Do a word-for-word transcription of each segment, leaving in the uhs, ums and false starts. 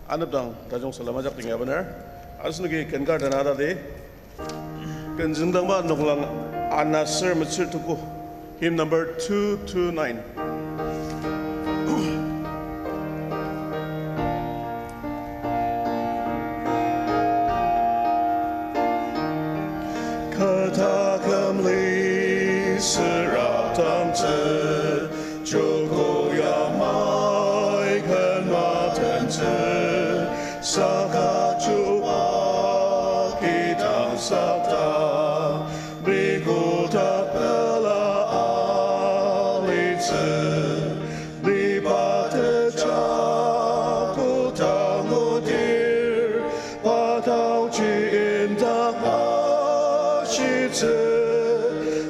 Anepdang tajung salem ajak tenga bener. Asenoki ken kar dena atadi. Ken züngdangba noklang ana ser metsür tuku. Hymn number two two nine. Kü taküm li süra tangtsü, joko yamai ken matentsü, saka chuba kidang sakta, ni kotak pela alitsü, ni pa teja kodang mudir, pa taoji indang ashitsü,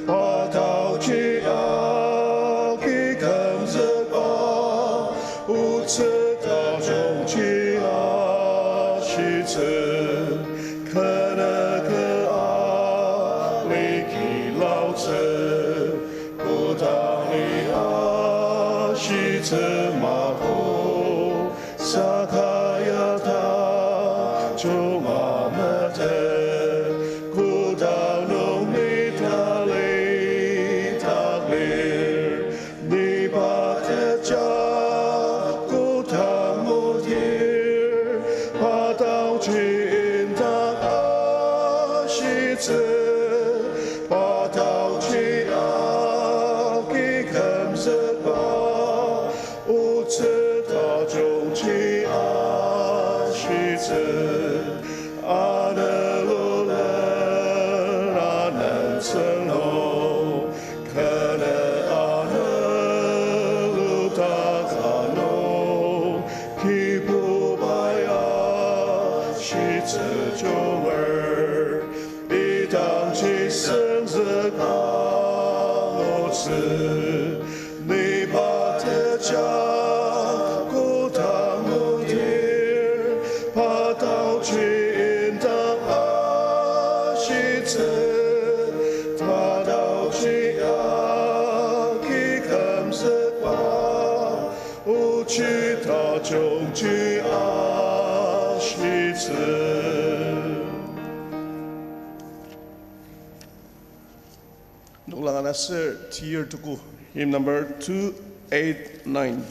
pa taoji agi kümzükba, otsü tajungji ashitsü, kü nükü aliki laotsü, kodang ni ashitsü mako, saka ya tajung ametet, kodang nung ni tali taklir, ni pa teja kodang mudir, pa taoji indang ashitsü, pa taoji agi kümzükba, otsü tajungji ashitsü, anelulen anentsü nung, kü nü anelu takano, kibubai ashitsü junger, idangji senzüka otsü, ni pa teja kodang mudir, pa taoji indang ashitsü, pa taoji agi kümzükba, otsü tajungji ashitsü. Noklang ana ser tir tuku, hymn number two eight nine.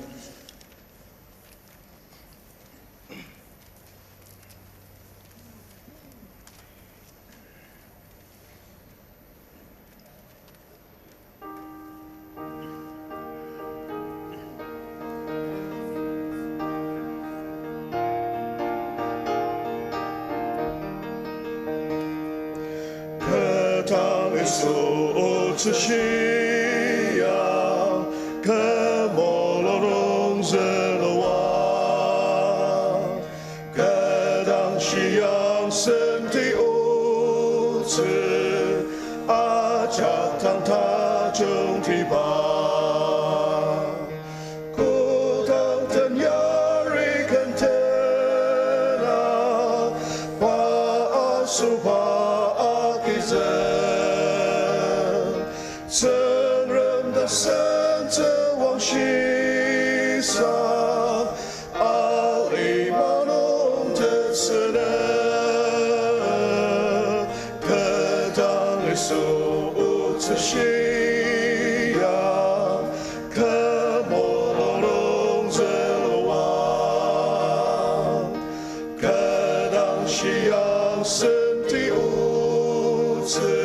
Kü dang Yisu otsü shia, kü molo nung zülua. Kü dang shiang senti otsü, ajak dang tajungtiba. Kodang den yari kentena, pa asüba agizük. Tsüngrem tasen tsüwang shisa, alima nung tetsüne. Kü dang Yisu otsü shia, kü molo nung zülua. Kü dang shiang senti otsü,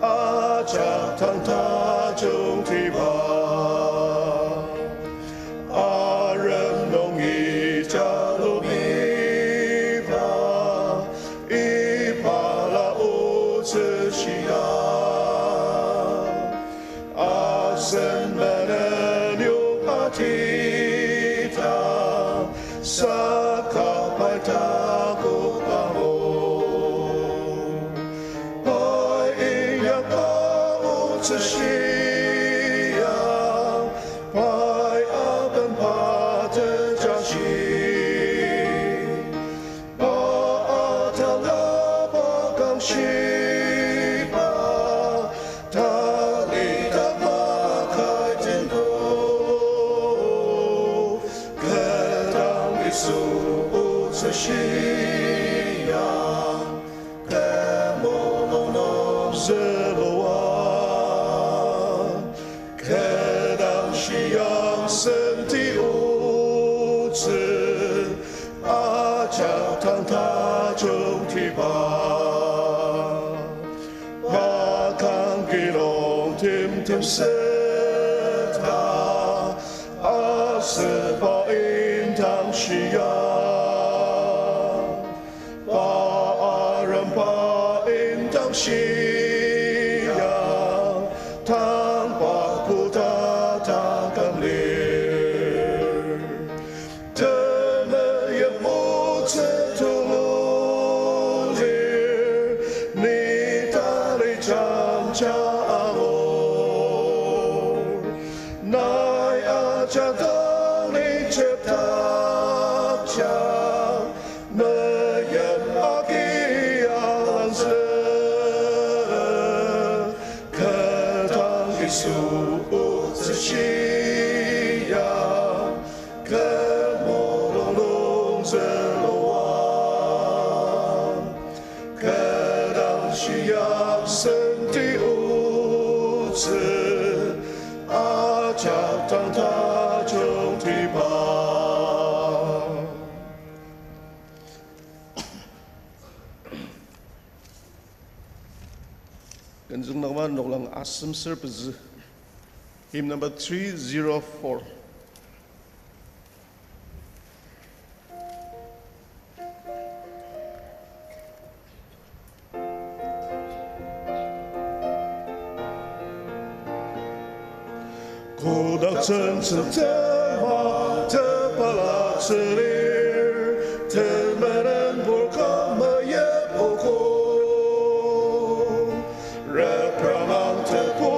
ajak dang tajungtiba. Arem nungi jalomiba, iba la otsü shia. Asen menen yong atita, saka pai takoba o. Pai inyakba otsü shia, pai abenba tejashi. Pa atalaba kangshiba, tali takma kai tendo. Kü dang Yisu otsü shia, kü mulung nung zülua, kü dang shiang senti otsü, ajak tang tajungtiba. Pa kangki nung timtem süta, asüba indang shia. Pa aremba indang shia, tangba koda taküm lir. Temeim otsü tulu lir, ni tali jamja angur. Nai ajak dang ni jepdakja, meim agi alangzü. Kü dang Yisu otsü shia, kü mulung nung zülua, kü dang shiang senti otsü, ajak tang tajungtiba. Kü nüngdakba noklang asem ser pezü. Hymn number three zero four. Kotak tsüngtsüng tema tepela tsülir, temenenpur küm meyipogo. Reprangam tebu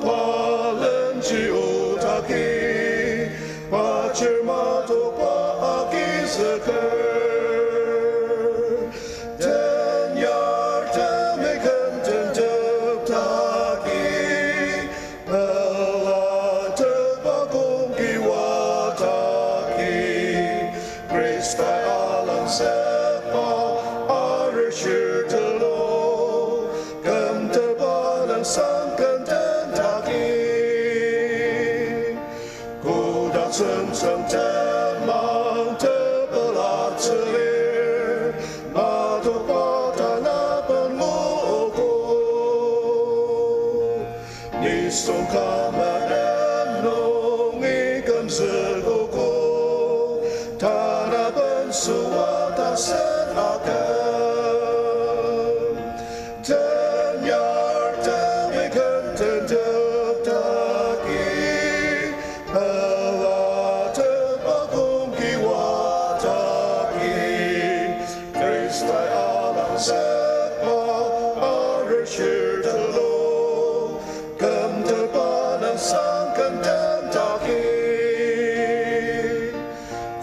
palenji otaki, pa chir matokba agizüker. Tenyar temi kenten tepdaki, pela tepba kongki wataki, Khristai alangzükba arishir tulu, kümteba nüngsang kenten taki. Kotak tsüngtsüng temang tepela tsülir, matokba tanaben nguogo. Nisung kamanem nungi kümzükogo, tanaben süa tasen aküm. Tenyar temi kenten tepdaki, pela tepba kongki wataki, Khristai alangzükba arishir tulu, kümteba nüngsang kenten taki.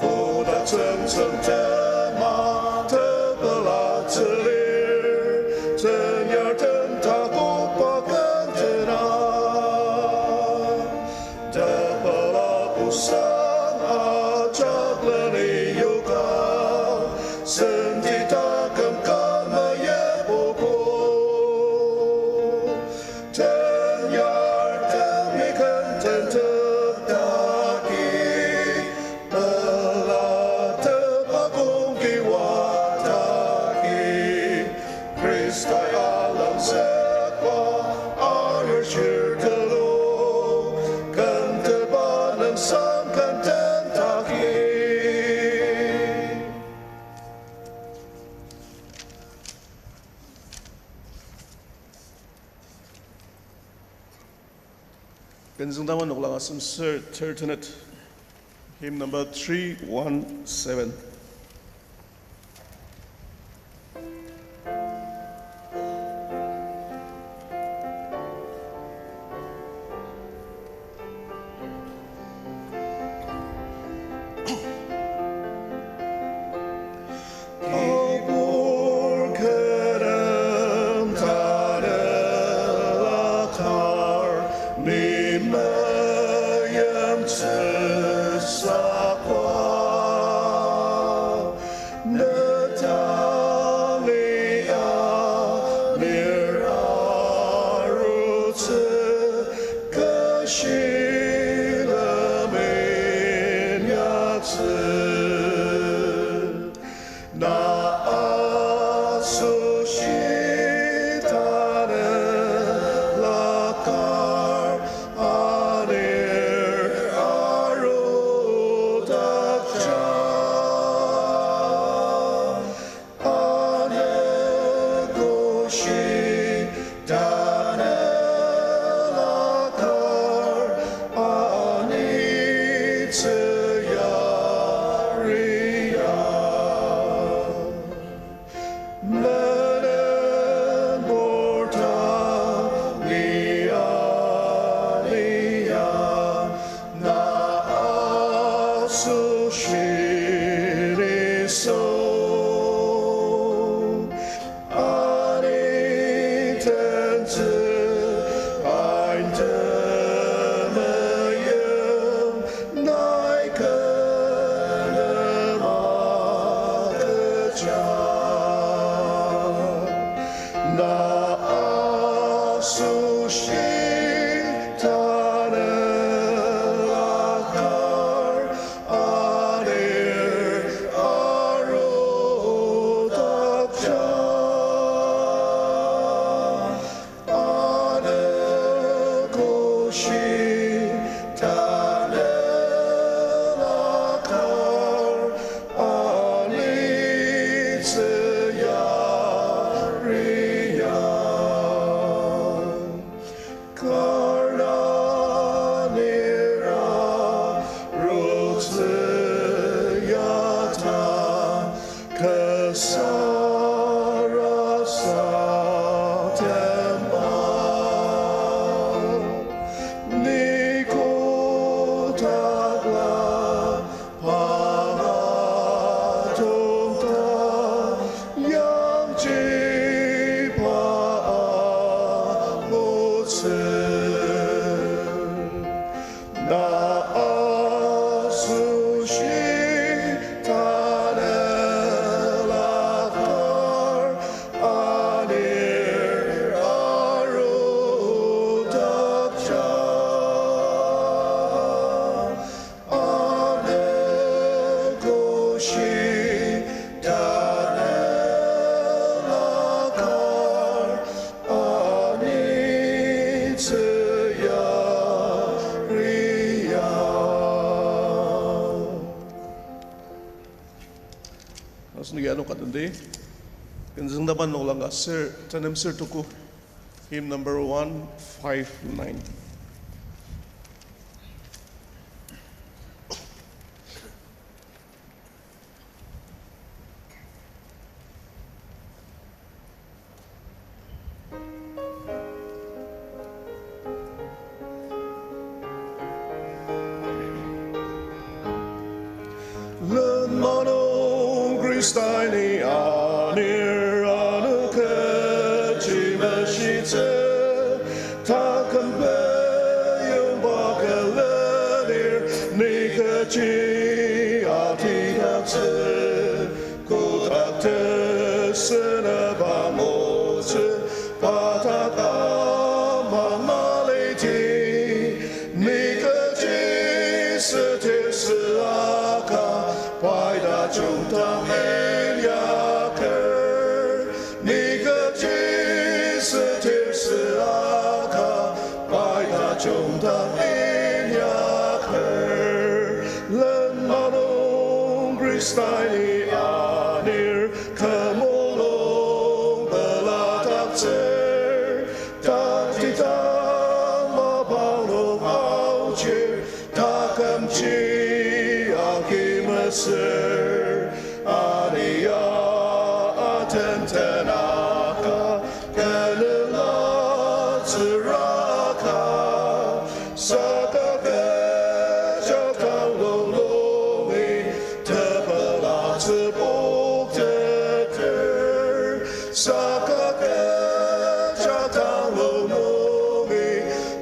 Kotak tsüngtsüng tema tepela tsülir, tenyar ten takokba kentena. Tepela osang ajak leni yoka, senti taküm ka meyipogo. Tenyar temi kenten tepdaki, pela tepba kongki wataki, Khristai alangzükba arishir tulu, kümteba nüngsang kenten taki. Kü nüngdakba noklang asem ser thirty-eight, hymn number three one seven. Kibur keren tanela kar, ni meimtsü sakwa. Na asoshi tanelakar anir arudakja. Anekoshi tanelakar anitsü yaria. Menen borta ni alia, na asoshi nisung. Ani tentsü ain temeim nai kenema kecha. Na asoshi tanelakar anir arudakja. Anekoshi tanelakar anitsü yaria. Kar anir arutsü yata, kasara sa temba. Ni kotakla panga tongta, yangji pa angutsü. Na asoshi tanelakar anir arudakja. Anekoshi tanelakar anitsü yaria. Asenoki ano ka tenti. Künzüng taban noklang ka ser, tanem ser tuku. Hymn number one five nine. Lenmang nung Khrista ni anir ano kechi meshitsü, taküm peyongba külenir ni kechi atidaktsü. Kotak tesünaba motsü, pa dak ama maliti. Ni kechi sütir sü aka, pai tajung dang inyaker. Ni kechi sütir sü aka, pai tajung dang inyaker. Lenmang nung Khrista ni anir, kü mulung peladaktsür, tatidang mapang nung aochir, takümji agi mesür, ania atenten aka, kenela tsüraka, saka kecha dang lulungi, tepela tsübokteter, saka kecha dang lulungi,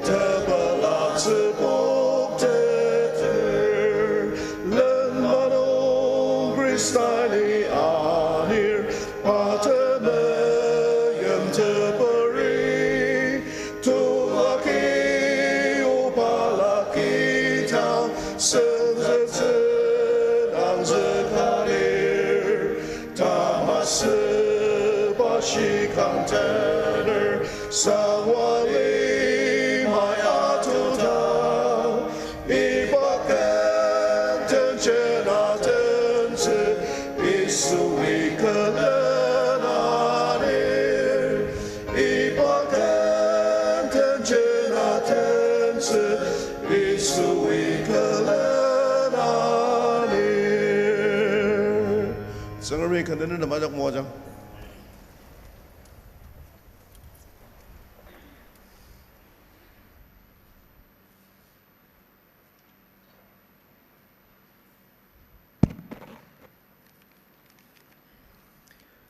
tepela tsübokteter. Lenmang nung Shikang tener sawa limai atuda, iba kenten jena tentsü, Yisui külena lir. Iba kenten jena tentsü, Yisui külena lir. Tsüngremi kenden nem ajak moajang.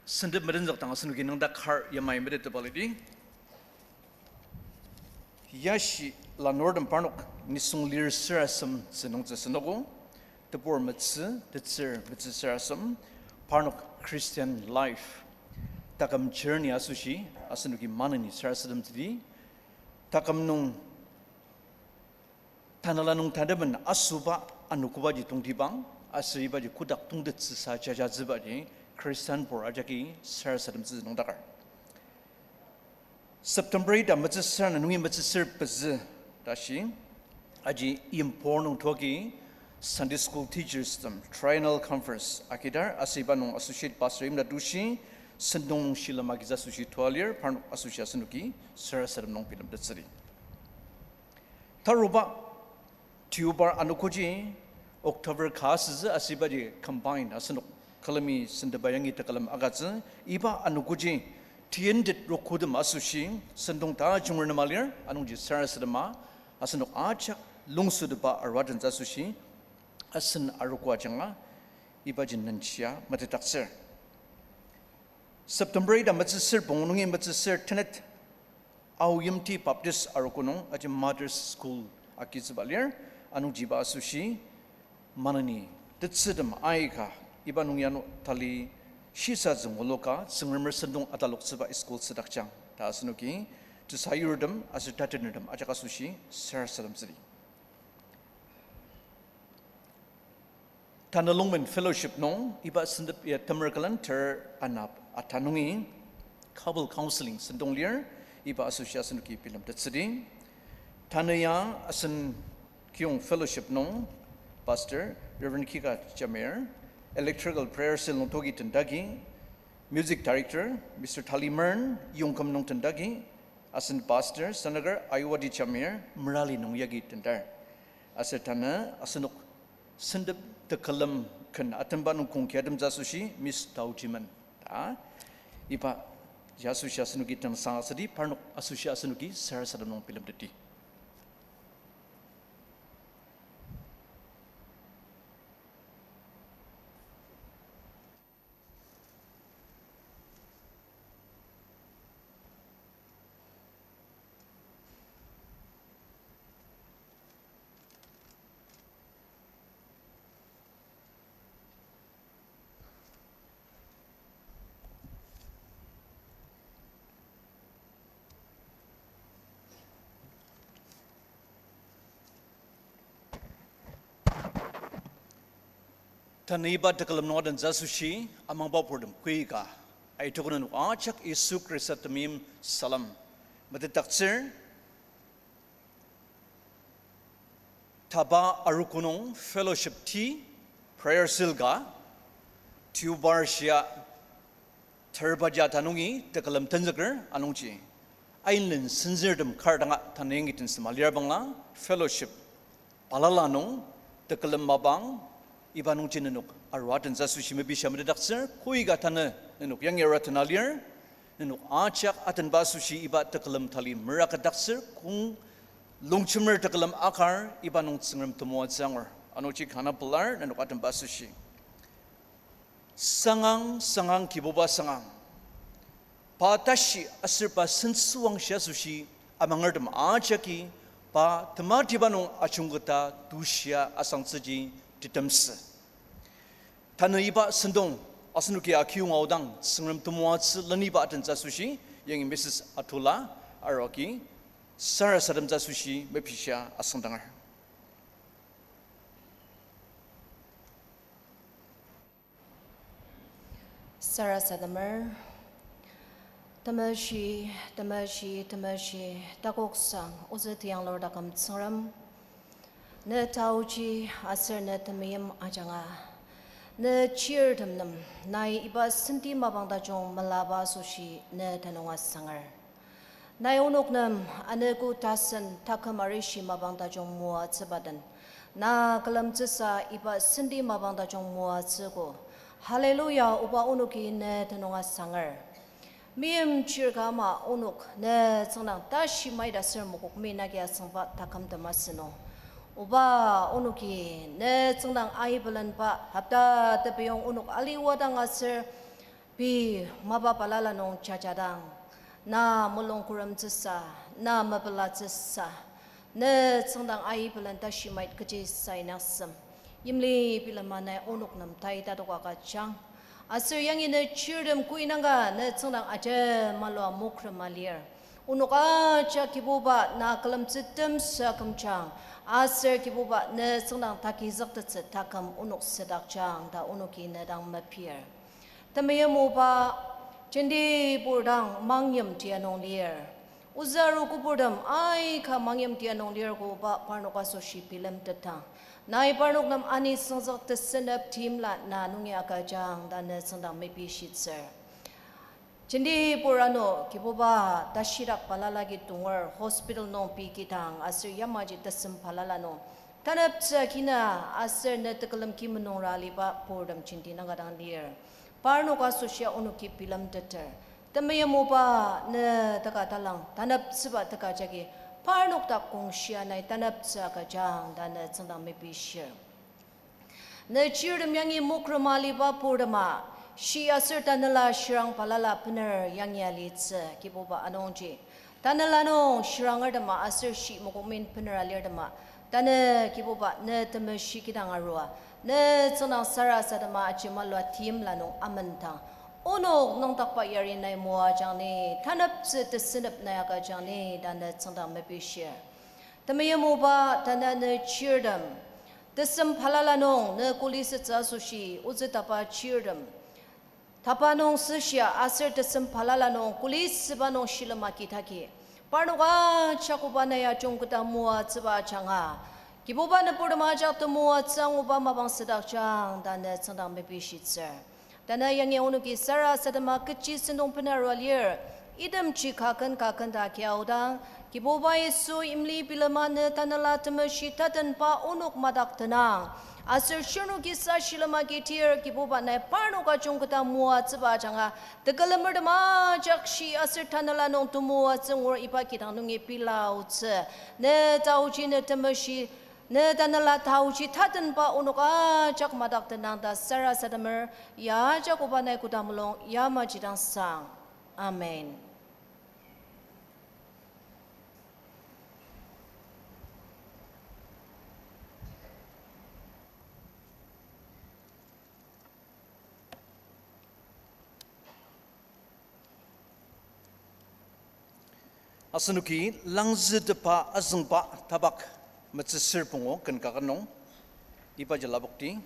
Sentep medenzük dang asenoki nüngdak kar yamai metetba lidi. Yashi lanurtem parnok nisung lir sarasademtsü nungtsü senogo, tebur metsü, tetsür metsü sarasadem, parnok Christian life, taküm journey asoshi, asenoki maneni sarasademtsüdi, taküm nung tanela nung tandemen asoba anogobaji tongtibang, aser ibaji kotak tongtettsüsa jajatsübaji Christian pur ajaki sarasademtsü nüngdakar. September ita metsüsür na nungi metsüsür pezü tashi, aji impor nung tuaki Sunday School Teachers tem Triennial Conference akidar, aser iba nung Associate Pastor Imla Tushi, sentong nung shilem agitsü asoshi tua lir, parnok asoshi asenoki sarasadem nung bilemtettsüdi. Taruba, Deobar anogoji October ka asütsü aser ibaji combine asenok külemi sendeba yangi tekülem agütsü, iba anogoji tientet rokotem asoshi sentong ta junger nem alir, anungji sarasadema asenok ajak lungsüteba arua tentsü asoshi asen arogo ajanga ibaji nenshia metetdaktsür. September ita metsüsür pungu nungi metsüsür tenet Aoyimti Baptist arogo nung aji Mothers School agitsüba lir, anungji iba asoshi maneni tetsürtem aika iba nung ano tali shisa züngoloka Tsüngremer sentong ataloktsüba school südakjang ta asenoki tesayurtem aser tatenertem ajak asoshi sarasademtsüdi. Tanü Lungmen Fellowship nung iba sentep ya temer külen ter ana ata nungi couple counseling sentong lir, iba asoshi asenoki bilemtettsüdi. Tanü ya asen kiyong fellowship nung Pastor Reverend Kika Jamir, Electrical Prayer Cell nung toki tendagi, Music Director Mister Thali Mern, Yongküm nung tendagi, asen Pastor Sanagar Ayuwadi Jamir, Merali nung yagi tendar. Aser tanü asenok sentep tekülem ken atenba nung kongki atemtsü asoshi Miss Taujimen ta iba ya asoshi asenoki tengsang asüdi, parnok asoshi asenoki sarasadem nung bilemtetti. Tanü iba tekülem nung adentsü asoshi amangba purtem koika aitoknenok ajak Yisu Khrista temeim salem metetdaktsür. Taba arogo nung fellowship ti prayer cell ka Deobar shia terbaja ta nungi tekülem tenzüker anungji. Ainlen senzürtem kar danga tanü yangi tensema lir bangla fellowship balala nung tekülem mapang iba nungji nenok arua tentsü asoshi mepishia metetdaktsür, koika tanü nenok yangi arua tena lir, nenok ajak atenba asoshi iba tekülem tali meraketdaktsür, kong longjemer tekülem akar iba nung Tsüngrem temoatsü angur. Anungji kanga pelar nenok atenba asoshi. Sangang, sangang, Kibuba sangang. Pa tashi aser pa sentsüwangshi asoshi amangertem ajaki pa tematiba nung ajungketa tushia asangtsüji tetemsü. Tanü iba sentong asenoki akiyong aodang Tsüngrem temoatsü leniba atentsü asoshi, yangi Missus Atula aroki sarasademtsü asoshi mepishia asüngdanger. Sarasademer, Temeshi, temeshi, temeshi, takoksang ozü tiyanglur taküm Tsüngrem. Ne taoji aser ne temeim ajanga, ne chirtem nem nai iba senti mapang tajung melaba asoshi ne tenüng asanger. Nai onok nem anogo tasen taküm arishi mapang tajung moatsüba den, na külemtsüsa iba senti mapang tajung moatsüogo. Hallelujah, oba onoki ne tenüng asanger. Meimchir ka ama onok ne tsüngdang tashi maita aser mokokmi nagi asüngba takümtem asünung. Oba onoki ne tsüngdang aibelenba hopta tepiyong onok aliwadang aser pei mapa balala nung jajadang, na mulung küremtsüsa, na mepelatsüsa, ne tsüngdang aibelen tashi mait kechi sainasem. Yimli bilema nai onok nem tai tatoka agüjang. Aser yangi ne chirtem kuinangka ne tsüngdang ajemalua mokrema lir. Onok ajak Kibuba na külemtsü temsa kümjang. Aser Kibuba ne tsüngdang takizüktettsü taküm onok südakjang ta onoki ne dang mepir. Temeim oba, jenti pur dang mangyim tia nung lir. Ozü aru küburtem aika mangyim tia nung lir koba parnok asoshi bilemtetang. Nai parnok nem ani süngzük tesünep timla na nungi agüjang ta ne tsüngdang mepishitsür. Jenti pur ano Kibuba tashidak balala agi tonger hospital nung pei kidang aser yamaji tesem balala nung taneptsü kina aser ne tekülem ki menungra aliba purtem jenti nanga dang lir. Parnok asoshia onoki bilemteter. Temeim oba ne teka talang taneptsüba teka jagi parnok dak kongshia nai taneptsü agüjang ta ne tsüngdang mepishir. Ne chirtem yangi mokrema aliba purtema, shi aser tanela shirang balala bener yangi alitsü Kibuba anungji. Tanela nung shirangertema aser shi mokomin bener alirtema, tanü Kibuba ne temeshi kidang arua, ne tsüngdang sarasadema ajemalua timla nung amendang. Onok nüngdakba yari nai moajang ni, taneptsü tesünep nai agüjang ni ta ne tsüngdang mepishir. Temeim oba tanü ne chirtem tesem balala nung ne kulisütsü asoshi ozü tapa chirtem tapa nung süshia aser tesem balala nung kulisüba nung shilem agidagi parnok ajak oba nai ajungketa moatsüba ajanga, Kibuba ne purtem ajak temoatsü anguba mapang südakjang ta ne tsüngdang mepishitsür. Tanü yangi onoki sarasadema kechi sentong bener arua lir, itemji kaken kaken ta kiaodang, Kibuba Yisu imli bilema ne tanela temeshi tatenba onok madak tenang. Aser shirnoki sa shilem agi tir Kibuba nai parnok ajungketa moatsüba ajanga, tekülemertem ajak shi aser tanela nung temoatsü ngur iba kidang nungi pilaotsü. Ne taoji ne temeshi, ne tanela taoji tatenba onok ajak madak tenang ta sarasademer, ya ajak oba nai koda mulung yamaji dang sang. Amen. Asenoki Langzütepa azüngba tapak metsüsür pungu ken kaket nung ibaji lapokti.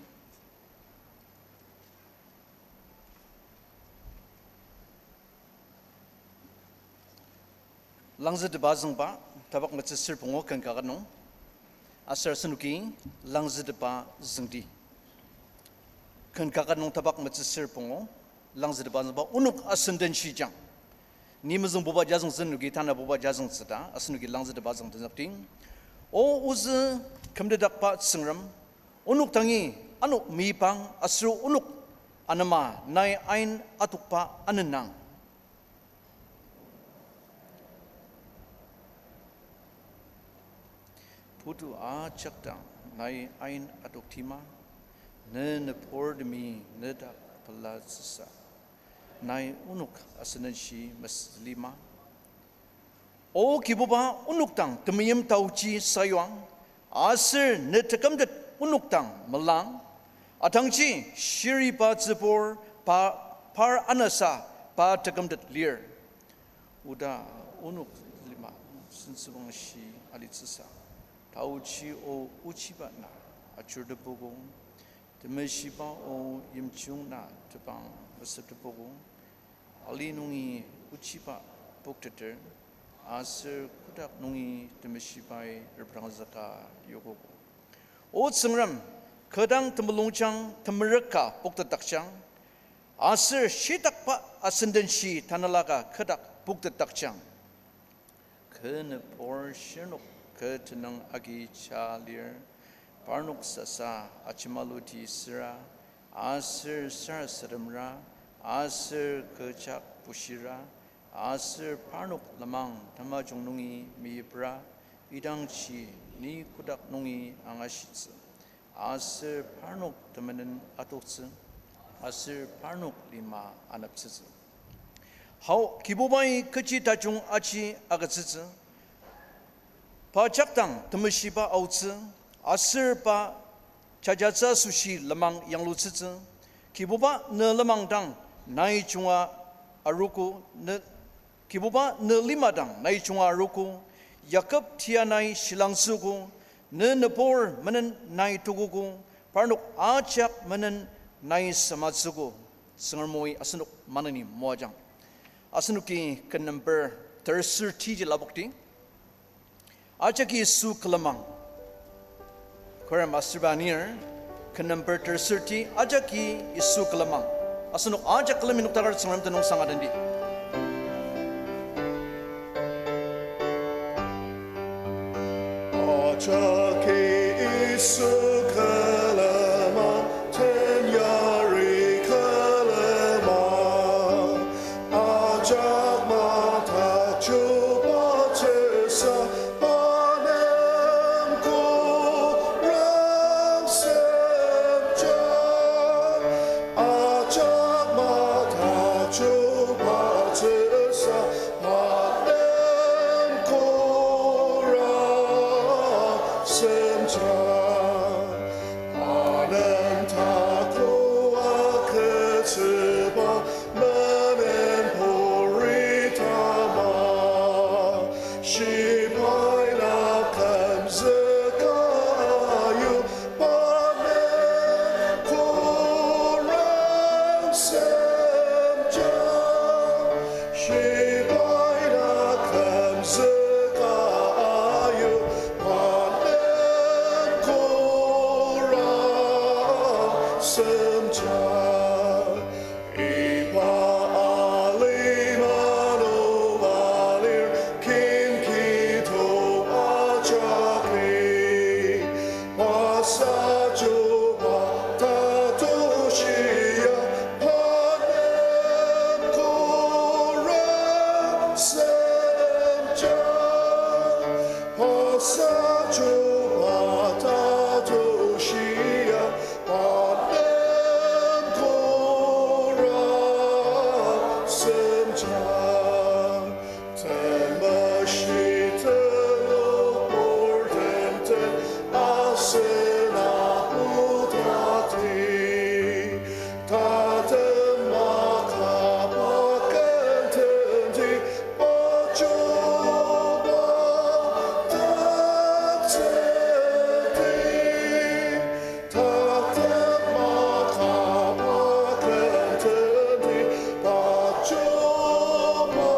Langzütepa azüngba tapak metsüsür pungu ken kaket nung, aser asenoki Langzütepa züngdi. Ken kaket nung tapak metsüsür pungu, Langzütepa azüngba onok asüngden shijang. Ni mezüngbuba jazüngtsü, noki tanabuba jazüngtsü ta asenoki Langzütepa züngden züngdi. O ozü kümtedakba Tsüngrem, onok dangi ano meyipang aser onok anema nai ain atokba anenang. Putu ajak dang nai ain atoktima, ne nübortemi ne dak pelatsüsa, nai onok asüngdenshi mesülima. O Kibuba, onok dang temeim taoji sayuang, aser ne tekümtet onok dang melang, atangji shiriba tsübur pa par anasa pa tekümtet lir. Oda onok lima sentsüwangshi alitsüsa, taoji o ochiba na ajurtepogo, temeshiba o yimjung na tebang mesütepogo, ali nungi ochiba pokteter, aser kotak nungi temeshibai reprangzüka yokogo. O Tsüngrem, kü dang temulungjang temerük ka poktetdakjang, aser shitakba asendenshi tanela ka kü dak poktetdakjang. Kü nübur shirnok kü tenüng agi ja lir, parnok sasa ajemaluti süra, aser sarasademra, aser kü jak bushira, aser parnok lenmang tamajung nungi meyipra, idangji ni kotak nungi angashitsü, aser parnok temenen atoktsü, aser parnok lima aneptsütsü. Hao, Kibubai kechi tajung aji agütsütsü, pa jakdang temeshiba aotsü, aser pa jajatsü asoshi lenmang yanglutsütsü. Kibuba, ne lenmang dang nai junga arogo, ne, Kibuba, ne lima dang nai junga arogo, Yakob tia nai shilangzüogo, ne nübur menen nai tokogo, parnok ajak menen nai samatsüogo. Tsüngrem oi asenok maneni moajang. Asenoki ken number thirty-three ji lapokti. Ajaki Yisu külemang. Kürem aserba anir, ken number thirty-three, Ajaki Yisu külemang. Asenok ajak külemi noktakar Tsüngrem tenüng sangatendi. Ajaki Yisu külemang, ten yari külemang. Ajak madak chubatsüsa pa nem kurang semja. Ajak madak chubatsüsa pa nem kurang semja. Pa nem takua ketsüba menen puri tama. Shibai lakemzüka ayu pa nem kurang semja. Shibai lakemzüka ayu pa nem kurang semja. Iba alima nung alir kin kito ajaki. Pasa chuba tatushia pa nem kurang semja. Pasa chuba tatushia pa nem kurang semja. Temeshi tenok purtem ten asen apudakti. Tatem maka pa ken tenti pa chuba tetsüti. Tatem maka pa ken tenti pa chuba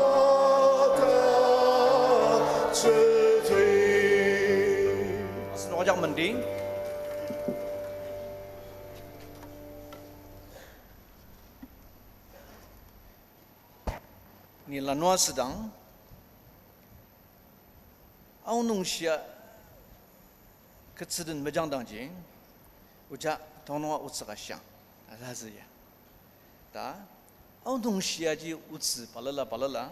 tetsüti. Asenok ajak mendi. Ni lanua südang, aonung shia ketsü den mejangdangji, oja tongnunga otsü ka shiang, ta ta zü ya. Ta, aonung shiaji otsü balala balala,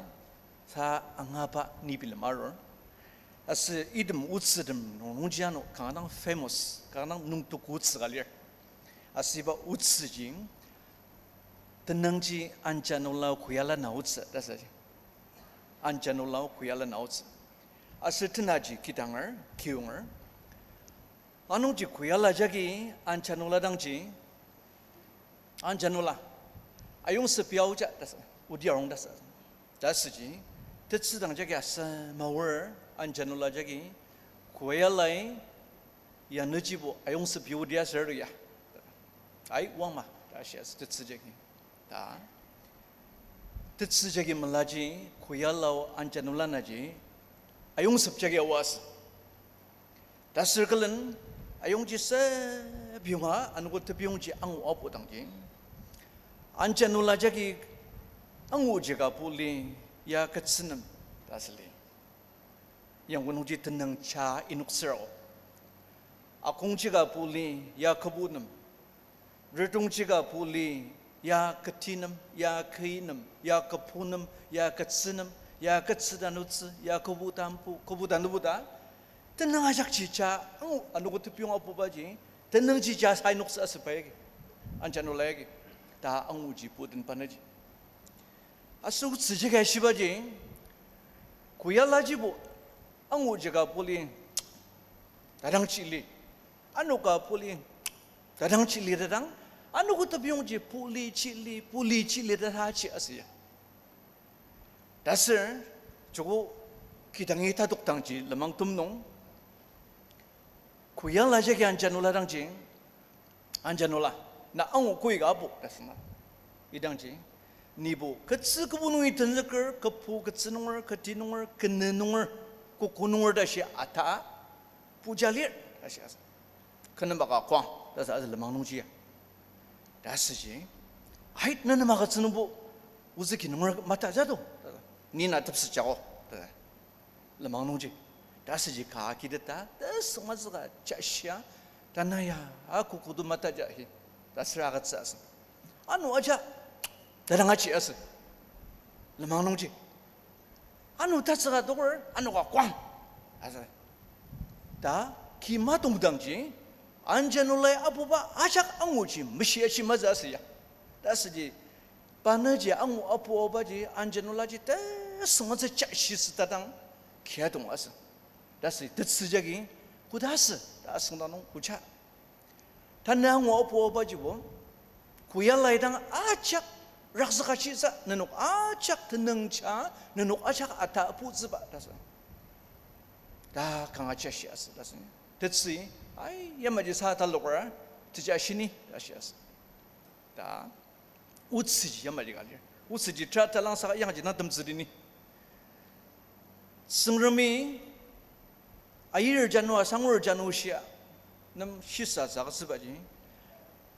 ta angaba ni bilem arur. Aser item otsütem nung nungji ano kanga dang famous, kanga dang nungtok otsü ka lir. Aser iba otsüji, tenüngji Anjanula Koyala na otsü, ta sa ji. Anjanula Koyala na otsü. Aser tenaji kidanger, kiyonger. Anungji Koyala jagi Anjanula dangji, Anjanula, ayongsepi aoja, ta sa, odi arung ta sa. Ta süji, tetsü dang jagi asema aor, Anjanula jagi, Koyalai, ya nüjibo ayongsepi odi aser ya. Ai, wangma, ta shia tetsü jagi. Ta. Tetsü jagi melaji, koyalao Anjanula naji, ayong sepjagi aoa asü. Taser külen, ayongji sepiyonga, anogo tepiyongji angu apu dangji, Anjanula jagi anguji ka puli, ya ketsünem, ta asüli. Yangko nungji tenüng cha inoktsür ao. Akongji ka puli, ya kübunem. Retongji ka puli, ya ketinem, ya küinem, ya küphonem, ya ketsünem, ya ketsü tanutsü, ya kübu tanpu, kübu tanubu ta. Tenüng ajakji ja, angu, anogo tepiyong apubaji, tenüngji ja sa inoktsü asüba yagi. Anjanula yagi. Ta anguji puten pa naji. Aser otsü jagi ashibaji, koyalajibo, anguji ka puli, tadangji li. Ano ka puli, tadangji li tadang, anogo tepiyongji puli ji li, puli ji li tata ji asü ya. Taser, joko kidangi tadok dangji lenmang tem nung, koyala jagi Anjanula dangji, Anjanula, na angu koi ka apu, ta asüna. Idangji, nibo, ketsü kübu nungi tenzüker, küpho ketsü nunger, keti nunger, kenü nunger, koku nunger ta shi ata, puja lir, ta shi asü. Kenema ka kuang, ta asü, asü lenmang nungji ya. Ta asüji, ait, na nema ketsü nungbo, ozü ki nunger mata jado, ta asü. Ni na tepset jako, ta asü. Lenmang nungji. Ta asüji ka kiteta, ta süngmazüka jashia, ta na ya, a koku to mata ja hi. Ta süra agütsü asü. Ano aja, ta dang aji asü. Lenmang nungji. Ano tatsüka toker, ano ka kuang. Asü. Ta, ki matongdangji, Anjanulai apuba ajak anguji meshi ashi mazü asü ya. Ta asüji, pa naji angu apu aobaji, Anjanulaji ta süngmazü ja shi süta dang, kia dong asü. Ta asü, tetsü jagi, koda asü, ta asüngdang nung, oja. Tanü angu apu aobajibo, koyalai dang ajak rakzüka shisa, nenok ajak tenüng ja, nenok ajak ata aputsüba, ta asü. Ta kanga ja shi asü, ta asü. Tetsü, ai, yamaji sa talokra, teja shini, ta shi asü. Ta, otsüji yamaji ka lir. Otsüji tera talang saka yangji na temtsüdi ni. Tsüngremi, ayir jano asangur jano shia, nem shisa saka tsübaji.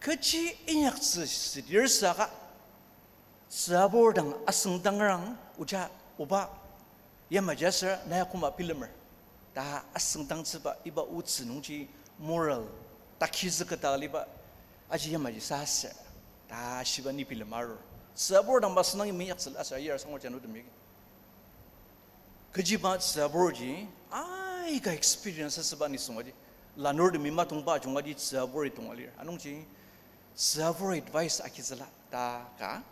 Kechi inyaktsü südir saka, tsüabur dang asüngdangrang oja oba, yamaji aser naya koma bilemer. Ta asüngdangtsüba iba otsü nungji moral, takizüketa liba, aji yamaji sa aser. Ta shiba ni bilem arur. Tsüabur dang masü nungi minyaktsüla aser ayir asangur jano temi. Kechiba tsüaburji, aika experience asüba nisung aji. Lanurtemi matongba ajunga di tsüaburi tonga lir. Anungji, tsüabur advice agizüla ta ka.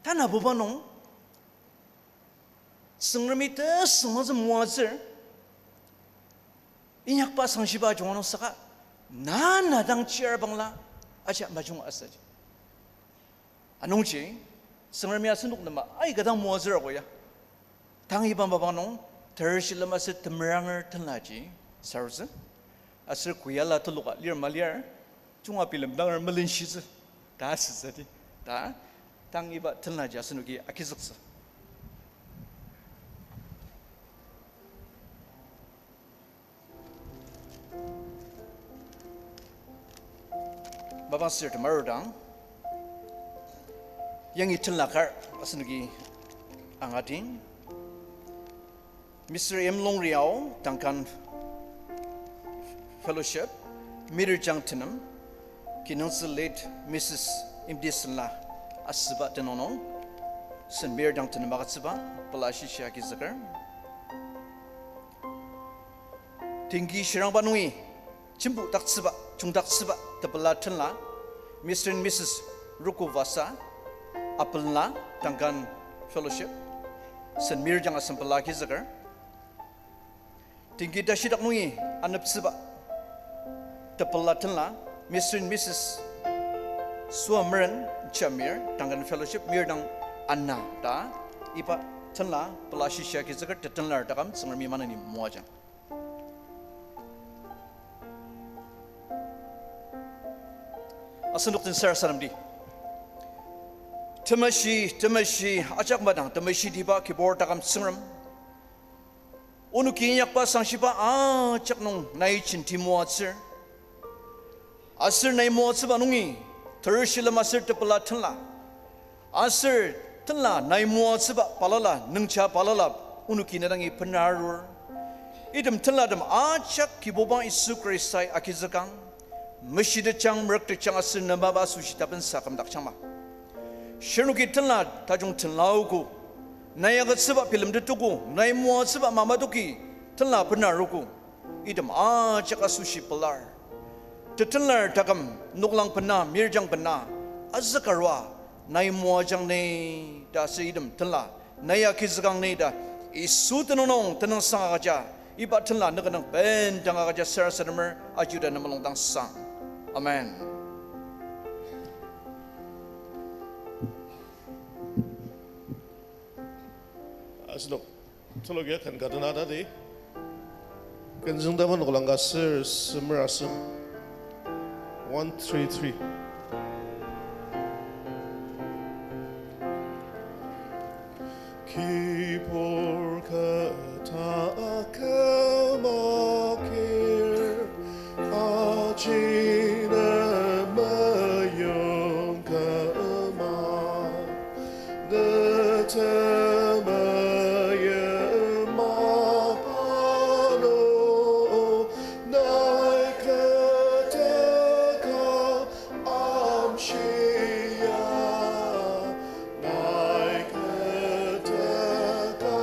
Tanabuba nung, Tsüngremi tesüngmazü moatsür, inyakba sangshiba ajunga nung saka, na na dang chir bangla, aja majung asaji. Anungji, Tsüngremi asenok nem aika dang moatsür ako ya. Tang iba mapang nung, tershilem aser temeranger tenlaji, sarutsü. Aser koyala teloka lir maliar, junga bilemdanger melenshitsü, ta asütsüdi, ta, tang iba tenlaji asenoki agizüktsü. Mapang sür temarudang, yangi tenla kar asenoki angading. Mister M Longriao, Duncan Fellowship, Mirijang tenem, kinungtsü late Missus Imtisenla asüba tenüng nung, sen Mirijang tenem agütsüba, pela shishia agizüker. Tengki shirangba nungi, jembudaktsüba, jungdaktsüba, tepela tenla, Mister and Missus Ruku Vasa, apenla, Duncan Fellowship, sen Mirijang asem pela agizüker. Tengki tashidak nungi aneptsüba, tepela tenla, Mister and Missus Suameren Jamir, Duncan Fellowship, Mirdang Anna ta, iba tenla pela shishia agizüker tetenlar takam Tsüngremi maneni moajang. Asenok den sarasademdi. Temeshi, temeshi, ajak madang temeshitiba Kibur taküm Tsüngrem. Onoki inyakba sangshiba ajak nung nai jenti moatsür. Aser nai moatsüba nungi, terishilem aser tepela tenla. Aser tenla nai moatsüba balala, nüngja balala, onoki ne dangi bena arur. Item tenlatem ajak Kibuba Yisu Khristai agizükang, meshitetjang, merüktetjang aser nemaba asoshi tapensa kümdakjangma. Shirnoki tenla tajung tenlaogo, nai agütsüba bilemtetogo, nai moatsüba mamadoki tenla bena arogo. Item ajak asoshi pelar. Tetenlar taküm noklang bena, mirjang bena, azükarua, nai moajang ni ta aser item tenla, nai agizükang ni ta, Yisu tenüng nung tenüngsang agüja, iba tenla nükünang bendang agüja sarasademer ajuda nemulung dang sang. Amen. Asenok, tulukia ken ka tenatadi. Ken züngdama noklang ka ser semer asem. One three three. Kibur kata kümakir, ajina mayong küma. Netemaya mapano, nai keteka amshia, nai keteka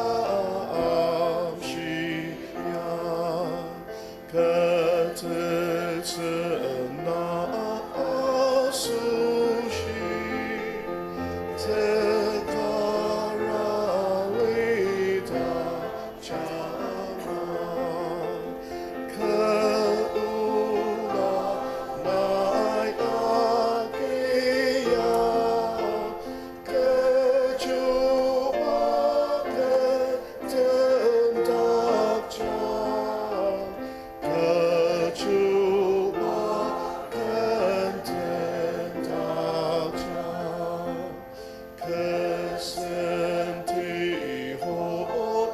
amshia. Ketetsü na asoshi, tekara lita jama. Kü ola nai agia, kechiba kenten dakja, kechiba kenten dakja, kü senti hot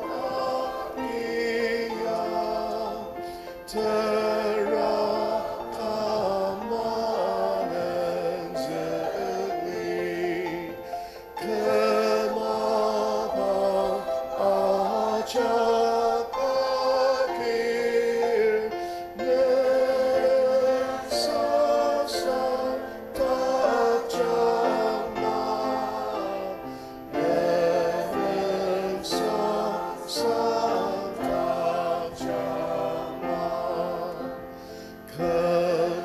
agia, tera kamanen züli. Kü mapang ajak agir, ne sasa dakjang ma, ne sasa dakjang ma. Kü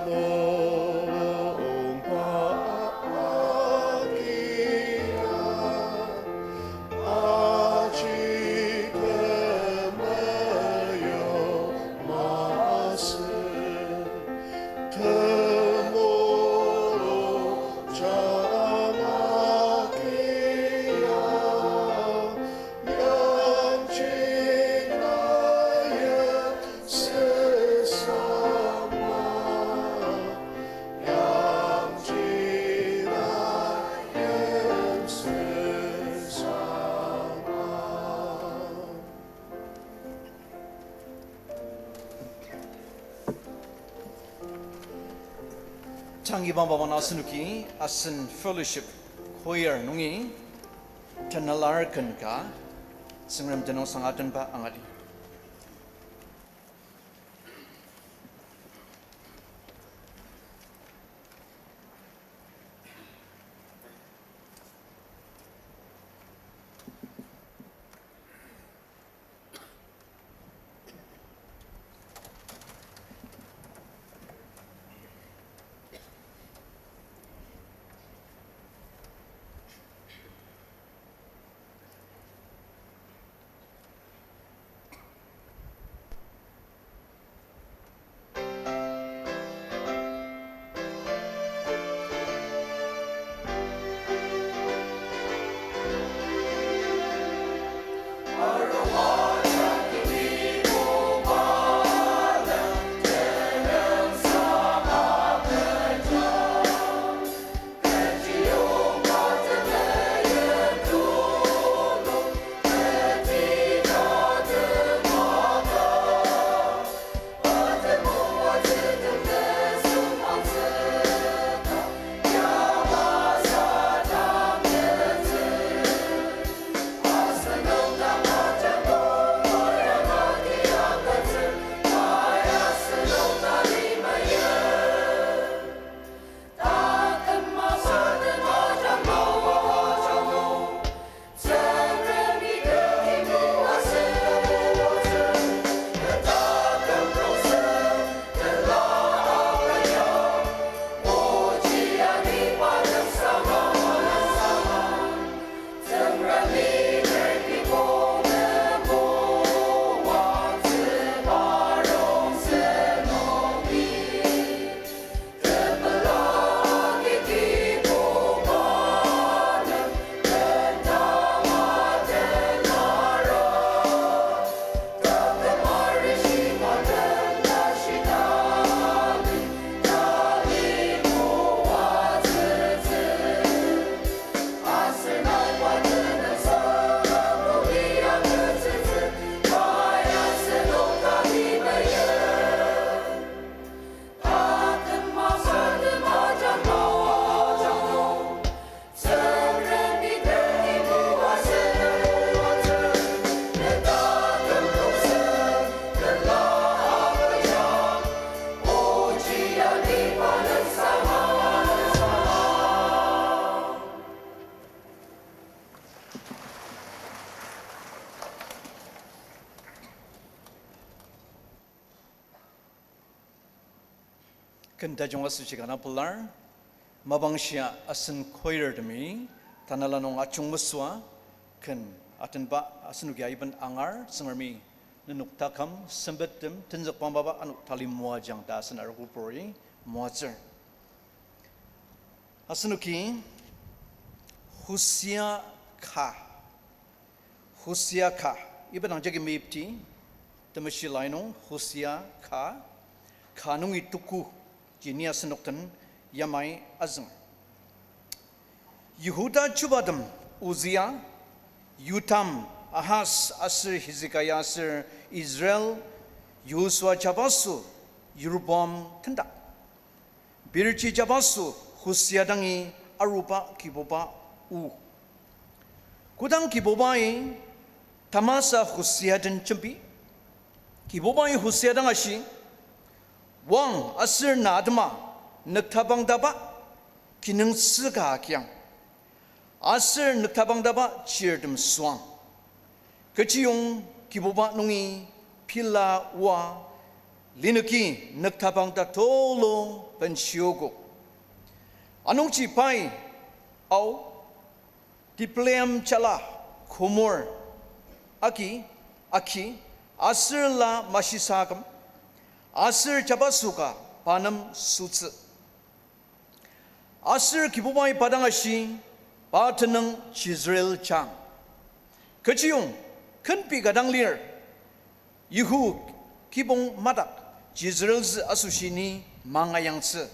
mulungba agia, aji kü meyong masü. Kü mulung jang agia, yangji na yimsüsa ma, yangji na yimsüsa ma. Tang iba mapang asenoki asen fellowship choir nungi tenalar ken ka Tsüngrem tenüngsang atenba angadi. Ken tajung asoshi kanga pelar, mapangshia asen choirtemi tanela nung ajungmesüa ken atenba asenoki aiben angar. Tsüngremi nenok taküm sempettem tenzükba mapa ano tali moajang ta asen arogopuri moatsür. Asenoki Hosea ka, Hosea ka, iba dang jagi meyipti, Temeshi lai nung Hosea ka, ka nungi tuku, ji ni asenok den yamai azünger. Yihuda chubatem Uzia, Yotam, Ahaz aser Hezekia aser Israel, Yosua jabaso Yeroboam tendak. Birji jabaso Hosea dangi aruba Kibuba o. Kodang Kibubai tamasa Hosea den jembi, Kibubai Hosea dang ashi, Wang aser na atema nüktapangtaba kinungtsü ka agiang, aser nüktapangtaba chirtem süang. Kechiyong Kibuba nungi pila oa, linoki nüktapang tatulu benshiogo. Anungji pai, ao, Diblaim jala, Gomor, agi, aki, aser la mashisaküm, aser jabaso ka pa nem sütsü. Aser Kibubai pa dang ashi, pa tenüng Jezreel jang. Kechiyong, ken pei ka dang lir, Yihu kibong madak Jezreel zü asoshi ni mangayangtsü.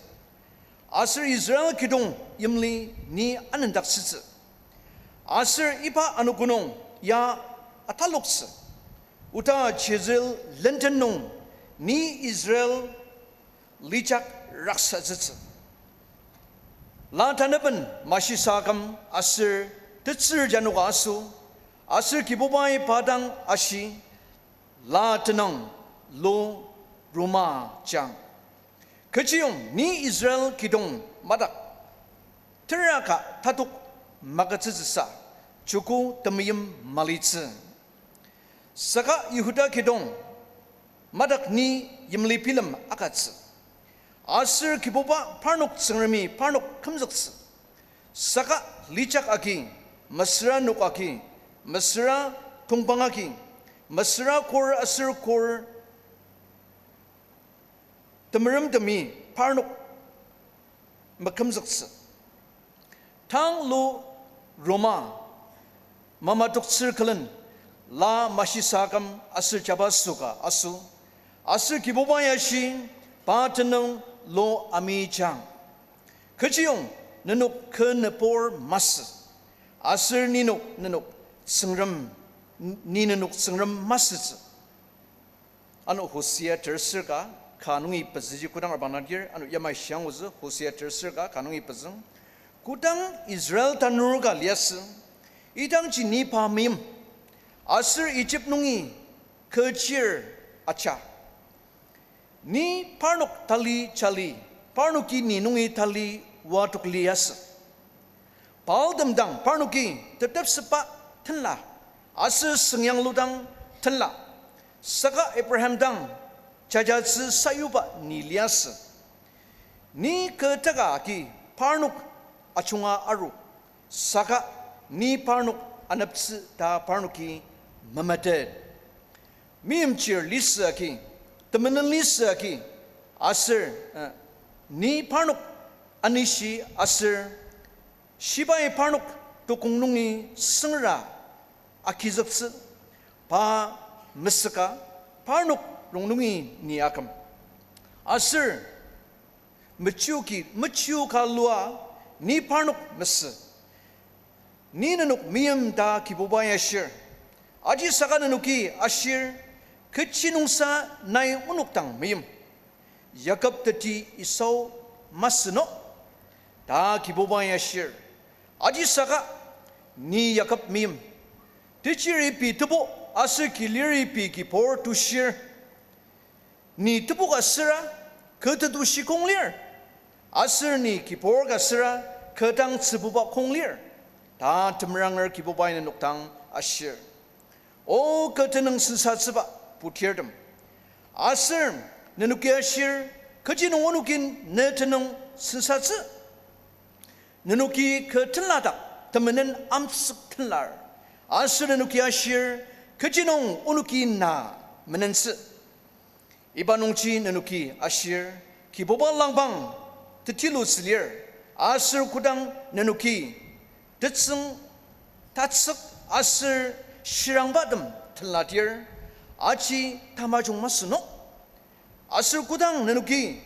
Aser Israel kidong yimli ni anendaktsütsü. Aser iba anogo nung ya ataloktsü. Oda Jezreel lenden nung ni Israel lijak raksatsütsü. La tanaben mashisaküm aser tetsür janoka aso, aser Kibubai pa dang ashi, la tenüng lo Ruma jang. Kechiyong ni Israel kidong madak tera ka tatok magütsütsüsa joko temeim malitsü. Saka Yihuda kidong madak ni yimli bilem agütsü. Aser Kibuba parnok Tsüngremi parnok kümzüktsü. Saka lijak agi, mesüra nok agi, mesüra tongpang agi, mesüra kor aser kor temeremtemi parnok mekümzüktsü. Tang lo Ruma mamadoktsür külen la mashisaküm aser jabaso ka aso, aser Kibubai ashi, pa tenüng lo Ami jang. Kechiyong nenok kü nübur masü, aser ni nok nenok Tsüngrem, ni nenok Tsüngrem masütsü. Ano Hosea terser ka, ka nungi pezüji kodang abangnadir, ano yamai shiangutsü Hosea terser ka, ka nungi pezüng. Kodang Israel tanur ka liasü, idangji ni pa meim, aser Egypt nungi kü chir aja. Ni parnok tali jali, parnoki ni nungi tali oa tok liasü. Baaltem dang parnoki teptepsüba tenla, aser süngyanglu dang tenla, saka Abraham dang jajatsü sayuba ni liasü. Ni kü teka agi parnok ajunga aru, saka ni parnok aneptsü ta parnoki memetet. Meimchir lisü agi, temenen lisü agi, aser, eh, ni parnok anishi aser shibai parnok tokong nungi süngra agizüktsü, pa mesüka parnok rongnungi ni aküm. Aser mechiuki, mechiu ka lua ni parnok mesü. Ni nenok meim ta Kibubai ashir. Ajisaka nenoki ashir, kechi nungsa nai onok dang meim. Yakob teti Esau masü no, ta Kibubai ashir. Ajisaka ni Yakob meim. Techiri pei tebok aser kiliri pei kibur tushir. Ni tebok ka süra, kü tetushi kong lir, aser ni kibur ka süra, kü dang tsübuba kong lir, ta temeranger Kibubai nenok dang ashir. O kü tenüng sensatsüba putirtem, aser nenoki ashir, Kechi nung onoki ne tenüng sensatsü? Nenoki kü tenladak temenen amtsük tenlar, aser nenoki ashir, kechi nung onoki na menentsü? Iba nungji nenoki ashir, Kibuba langpang tetilutsü lir, aser kodang nenoki tetsüng tatsük aser shirangbatem tenladir, aji tamajung masü no? Aser kodang nenoki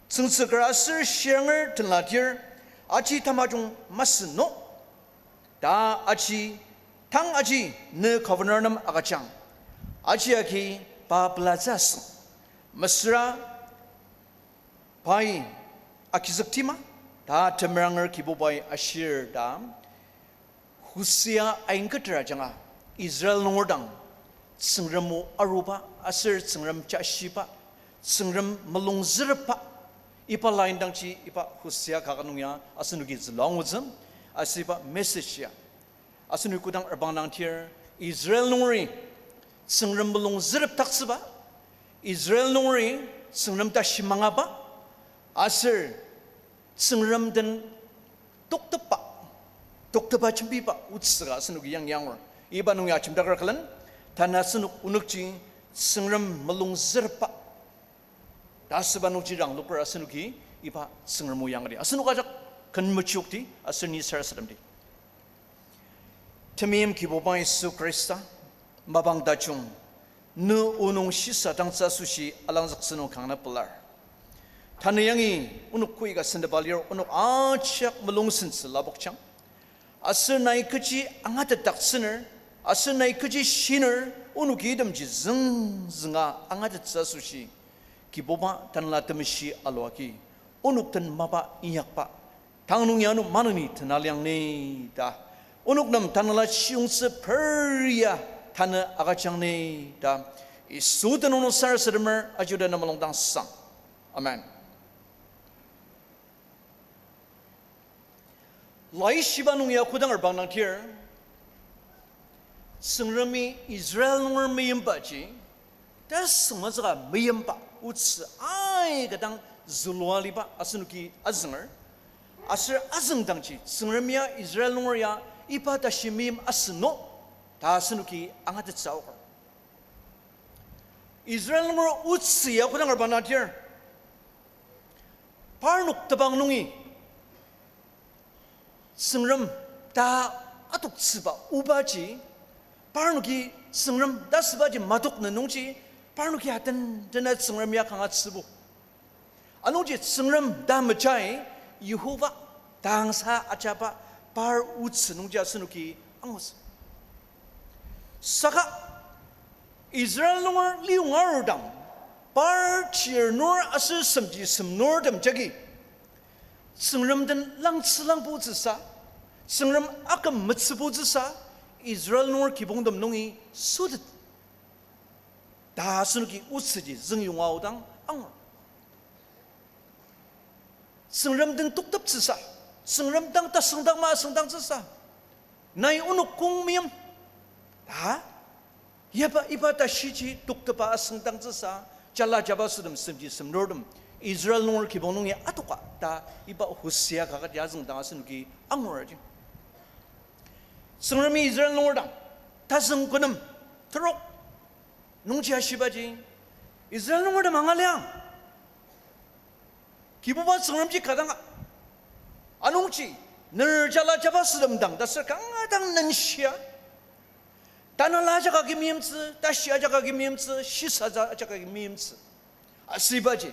tsüngtsüker aser shiranger tenladir, aji tamajung masü no? Ta aji, tang aji ne governor nem agüjang. Aji agi pa pelatsü asüng. Mesüra pai agizüktima ta temeranger Kibubai ashir ta, Hosea aingketer ajanga Israel nunger dang Tsüngrem o aruba aser Tsüngrem jashiba, Tsüngrem mulung zürepba, iba la indangji iba Hosea kaket nung ya asenoki zülua angutsü, aser iba message ya asenoki kodang reprangdangdir, Israel nungeri Tsüngrem mulung zürepdaktsüba, Israel nungeri Tsüngrem tashi mangaba, aser Tsüngrem den toktepba, toktepa jembiba otsü ka asenoki yangi angur. Iba nung ya ajemdaker külen, tanü asenok onükji Tsüngrem mulung zürepba ta asüba nungji rangloker asenoki iba Tsüngrem o yangdi. Asenok ajak ken mechiyokdi aser ni sarasademdi. Temeim Kibuba Yisu Khrista, mapang tajung, ne o nung shisadangtsü asoshi alangzüktsü nung kanga pelar. Tanü yangi onok kü ka sentepa lir, onok ajak mulung sentsü lapokjang. Aser nai kechi angatetdaktsüner, aser nai kechi shiner, onoki itemji züngzünga angatettsü asoshi, Kibuba Tanela Temeshi alua agi onok den mapa inyakba tang nung ya ano maneni tenaliang ni ta, onok nem tanela chiyungtsü peria tanü agüjang ni ta, Yisu tenüng nung sarasademer aji odi na mulung dang sang. Amen. Laishiba nung ya kodang reprangdangdir, Tsüngremi Israel nunger meimbaji tasüngmazüka meimba otsü aika dang zülua liba asenoki azünger. Aser azüngdangji Tsüngrem ya Israel nunger ya iba tashi meim asü no ta asenoki angatettsü aoker. Israel nunger otsü ya kodang reprangdangdir, parnok tebang nungi Tsüngrem ta adoktsüba obaji, parnoki Tsüngrem ta asübaji madokna nungji, parnoki aten tena Tsüngrem ya kanga tsübo. Anungji Tsüngrem ta mejai, Yihova tangsa ajaba par otsü nungji asenoki angutsü. Saka Israel nunger liyonga arudang, par chirnur aser semji semnurtem jagi Tsüngrem den langtsülangbutsüsa, Tsüngrem aküm metsübutsüsa, Israel nunger kibongtem nungi sütet ta asenoki otsüji züngyonga aodang angur. Tsüngrem den tokteptsüsa, Tsüngrem dang tasüngdang masüngdangtsüsa, nai onok kong meim ta, yaba iba tashiji toktepa asüngdangtsüsa, jala jaba sütem semji semnurtem Israel nunger kibong nungi adoka ta iba Hosea kaket ya azüngdang asenoki angur aji. Tsüngremi Israel nunger dang tazüng kü nem terok nungji ashibaji, Israel nungertem angaliang, Kibuba Tsüngremji kadanga. Anungji, ner jala jaba sütem dang ta ser kanga dang nenshia, tanela ajak agi meimtsü, tashi ajak agi meimtsü, shisatsü ajak agi meimtsü. Asübaji,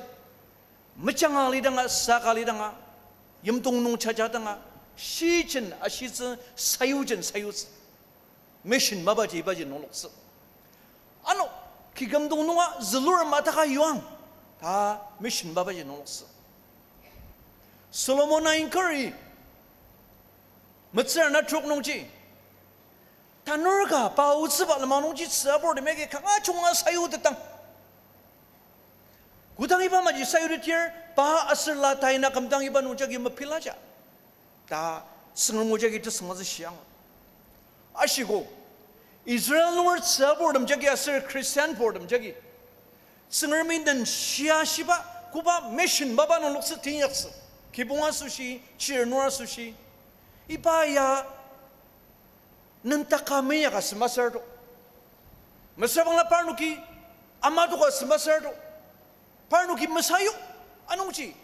mejanga lidanga, saka lidanga, yimdong nung jajadanga, shijen ashitsü, sayujen sayutsü. Mission mapaji ibaji nungloktsü. Ano, kikümdong nunga zülur mataka yuang ta mission mapaji nungloktsü. Solomon a inkari, metsür ana trok nungji, tanur ka pa otsüba lenmang nungji tzü aburtemi agi kanga junga sayutetang, kodang iba maji sayutetir, pa aser la tai na kümdang iba nungjagi mepilaja ta Tsüngrem o jagi tesüngmazü shiang. Ashiko, Israel nunger tsüburtem jagi aser Christian burtem jagi, Tsüngremi den shia shiba koba mission mapa nung loktsü teinyaktsü, kibong asoshi, chir nung asoshi, iba ya nendaka meinyaka sümasürto. Mesüra bangla parnoki ama toka sümasürto. Parnoki mesayok. Anungji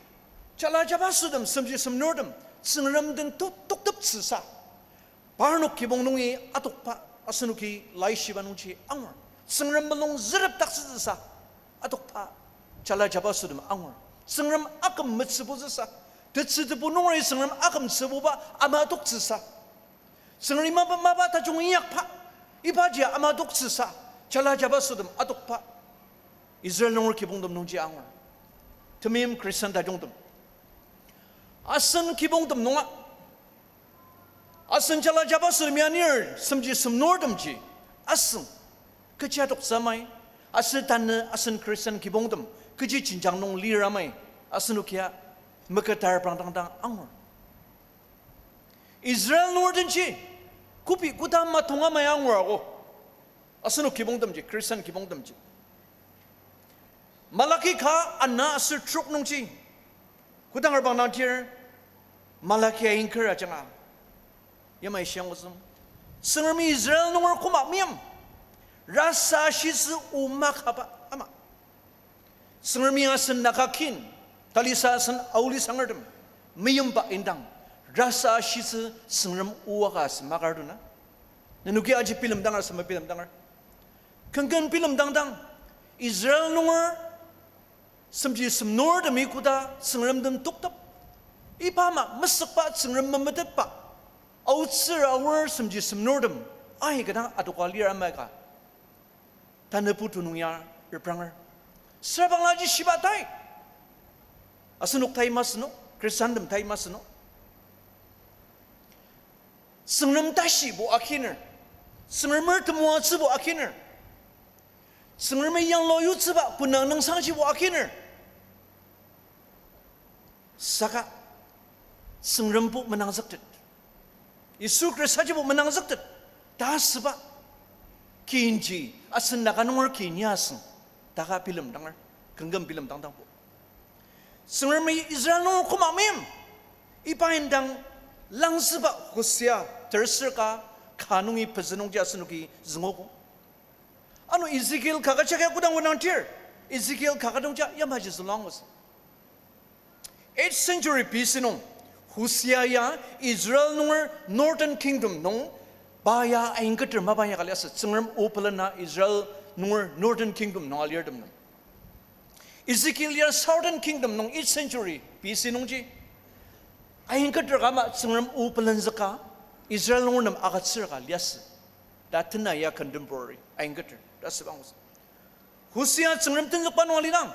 jala jabasotem, semji semnurtem, Tsüngrem den tok- tokteptsüsa, parnok kibong nungi atokba asenoki laishiba nungji angur. Tsüngrem mulung zürepdaktsütsüsa atokba jala jabasotem angur. Tsüngrem aküm metsübutsüsa, tetsü tebu nungeri Tsüngrem aküm tsübuba ama toktsüsa, Tsüngremi mapa, mapa tajung inyakba, ibaji ama toktsüsa, jala jabasotem atokba Israel nunger kibongtem nungji angur. Temeim Christian tajungtem, asen kibongtem nunga, asen jala jabasotem anir semji semnurtemji asüng kechi adoktsü amai, aser tanü asen Christian kibongtem kechi jenjang nung lir amai, asenokia meketa reprangdangdang angur. Israel nunger denji kobi koda matong amai angur ako, asenok kibongtemji, Christian kibongtemji. Malaki ka ana aser trok nungji, kodang reprangdangdir, Malaki aingker ajanga yamai shiang ozüng, Tsüngremi Israel nunger koma meim, rasa ashitsü o makaba ama. Tsüngremi asen Naga kin, talisa asen aoli sangertem, meimba indang, rasa ashitsü Tsüngrem o aka asü makar duna. Nenoki aji bilemdanger, asema bilemdanger. Kenken bilemdangdang, Israel nunger semji semnurtemi koda Tsüngrem den toktep, iba ama mesükba Tsüngrem memetetba, aotsür aor semji semnurtem, aika dang adoka lir ama ka tanü putu nung ya repranger. Süra bangla ji shiba tai, asenok tai masü no, Khristantem tai masü no, Tsüngrem tashibo akiner, Tsüngremer temoatsübo akiner, Tsüngremi yanglua yutsüba punang nüngsangjibo akiner. Saka Tsüngrembo menangzüktet, Yisu Khristajibo menangzüktet ta asüba kinji asen Naga nunger kin ya asüng ta ka bilemdanger, kümküm bilemdangdangbo. Tsüngremi Israel nunger koma meim, iba indang langzüba Hosea terser ka ka nungi pezü nungji asenoki züngogo. Ano Ezekiel kaka jagi kodang onangdir, Ezekiel kaka nungji yamaji zülua angutsü. Eighth century B C nung, Hosea ya Israel nunger Northern Kingdom nung, pa ya aingketer mapa inyaka liasü, Tsüngrem o pelena Israel nunger Northern Kingdom nung alirtem nung. Ezekiel ya Southern Kingdom nung eighth century B C nungji aingketer ka ama Tsüngrem o pelenzüka Israel nunger nem agütsür ka liasü ta tena ya contemporary aingketer ta asüba angutsü. Hosea Tsüngrem tenzükba nung alidang,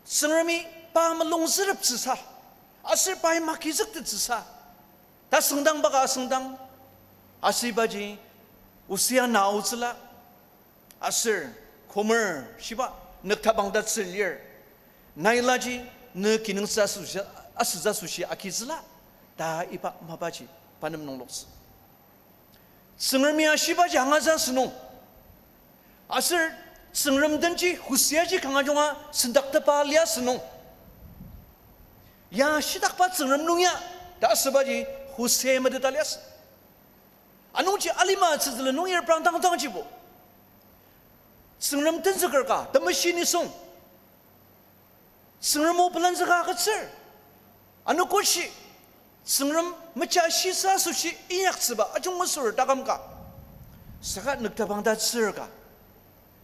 Tsüngremi pa mulung züreptsüsa, aser pai magizüktettsüsa ta süngdangba ka asüngdang, asübaji Hosea na aotsüla, aser Gomer shiba nüktabang tatsür lir, Nailaji ne kinungtsü asoshi, asütsü asoshi agitsüla ta iba mapaji pa nem nungloktsü. Tsüngremi ashibaji angatsü asünung, aser Tsüngrem denji Hoseaji kanga junga sendaktepa liasünung, ya shitakba Tsüngrem nung ya ta asübaji Hosea meteta liasü. Anungji alima tsütsüla nung reprangdangdangjibo, Tsüngrem tenzüker ka temeshi nisung Tsüngrem o pelenzüka agütsür, anogoshi Tsüngrem mecha shisa asoshi inyaktsüba ajungmesür taküm ka, saka nüktabang tatsür ka,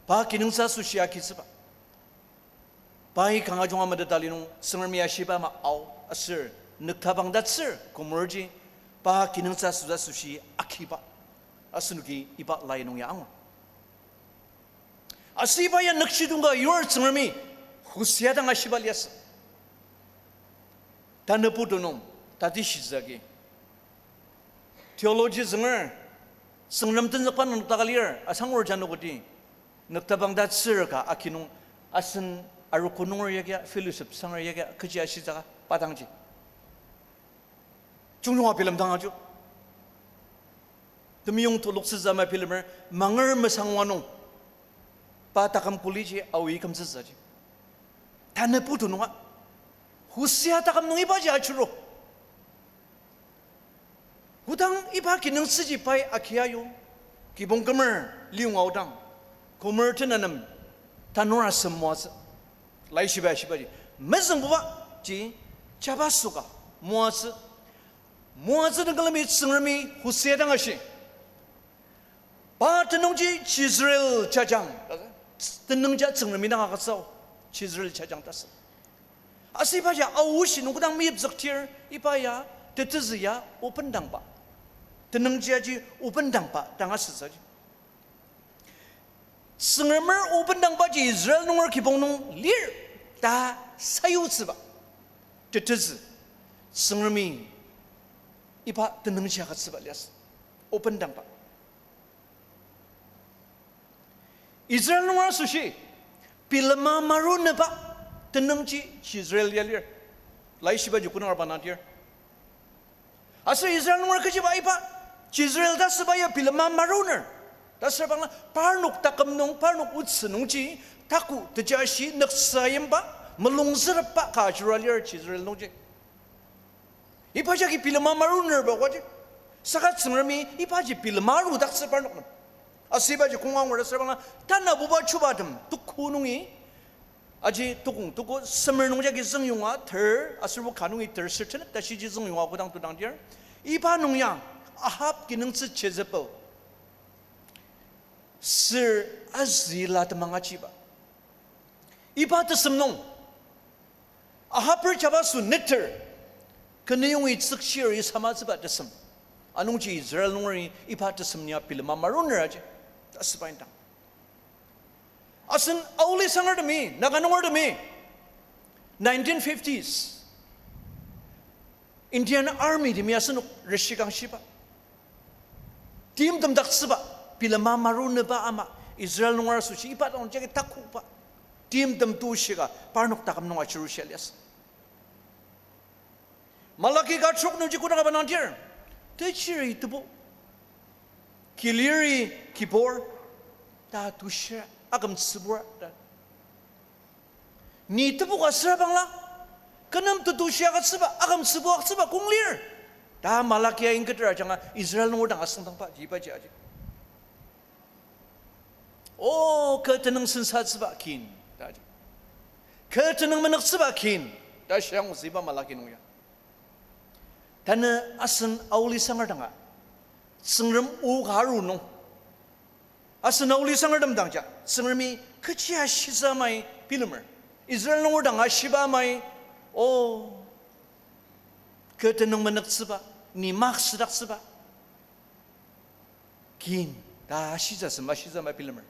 pa kinungtsü asoshi agitsüba, pai kanga junga meteta li nung Tsüngremi ashiba ama ao aser nüktabang tatsür Gomerji pa kinungtsü asoshi agiba asenoki iba lai nung ya angur. Asüba ya nükjidong ka yur Tsüngremi Hosea dang ashiba liasü. Tanü putu nung tati shizüagi theology zünger, Tsüngrem tenzükba nung nokdaka lir asangur janokoti, nüktabang tatsür ka agi nung asen arogo nunger yagia, fellowship sanger yagia kechi ashitsüka pa dangji jungjunga bilemdang ajo. Temeyong toloktsütsü ama bilemer, mangar mesangwa nung. Pa taküm koliji aoi kümtsütsüji. Tanü putu nunga. Hosea taküm nung ibaji ajuru. Kodang iba kinungtsüji pai akia yo, kibong kümer liyonga aodang, kümer tenanem tanur asem moatsü. Laishiba shibaji, mezüngbuba ji jabaso ka moatsü. Moatsü nung külemi Tsüngremi Hosea dang ashi. Pa tenüngji Jezreel jajang. Tenüngja Tsüngremi dang agütsüo. Jezreel jajang ta sü. Aser ibaji aoshi nung kodang meyipzüktir, iba ya, tetezü ya obendangba. Tenüngji aji obendangba dang asütsüji. Tsüngremer obendangbaji Israel nunger kibong nung lir ta sayutsüba. Tetezü, Tsüngremi iba tenüngji agütsüba liasü. Obendangba. Israel nunger asoshi bilema marunüba tenüngji Israel ya lir. Laishibaji kodang arba nangdir. Aser Israel nunger kechiba iba Israel ta süba ya bilema maruner ta süra bangla parnok taküm nung, parnok otsü nungji taku tejashi nüksa yimba, mulung zürepba ka ajura lir Israel nungji. Iba jagi bilema marunerba kwaji. Saka Tsüngremi ibaji bilema arudaktsü parnok nem. Aser ibaji konga angur ta süra bangla tanabuba chubatem tuku nungi, aji tukong tuku semer nungjagi züngyonga ter, aser bu ka nungi ter ser tenet ta shiji züngyonga kodang tudangdir. Iba nung ya Ahab kinungtsü Jezebel. Ser azüla temang achiba. Iba tesem nung Ahaber jabaso neter, kenüyongi tsükchir i samatsüba tesem. Anungji Israel nungeri iba tesem nia bilema maruner aji ta süba indang. Asen aoli sangertemi, Naga nungertemi, nineteen fifties, Indian Army temi asenok reshikangshiba. Timtem daktsüba, bilema marunüba ama, Israel nunger asoshi iba dang jagi takuba. Timtem tushika, parnok taküm nung achirushi aliasü. Malaki ka trok nungji kodang aba nangdir, techiri tebu, kiliri kibur, ta tushira, akümtsübura, ta. Ni tebu ka süra bangla, kü nem tetushi agütsüba, akümtsübu agütsüba kong lir. Ta Malaki ain keter ajanga Israel nunger dang asüngdangba, jibaji aji. O, kü tenüng sensatsüba kin, ta ji. Kü tenüng menüktsüba kin, ta shiang ziba Malaki nung ya. Tanü asen aoli sanger danga, Tsüngrem o ka aru nung. Asen aoli sangertem dangja, Tsüngremi kechi ashitsü amai bilemer. Israel nunger dang ashiba amai, o, kü tenüng menüktsüba, ni mak südaktsüba kin, ta ashitsü asem ashitsü amai bilemer.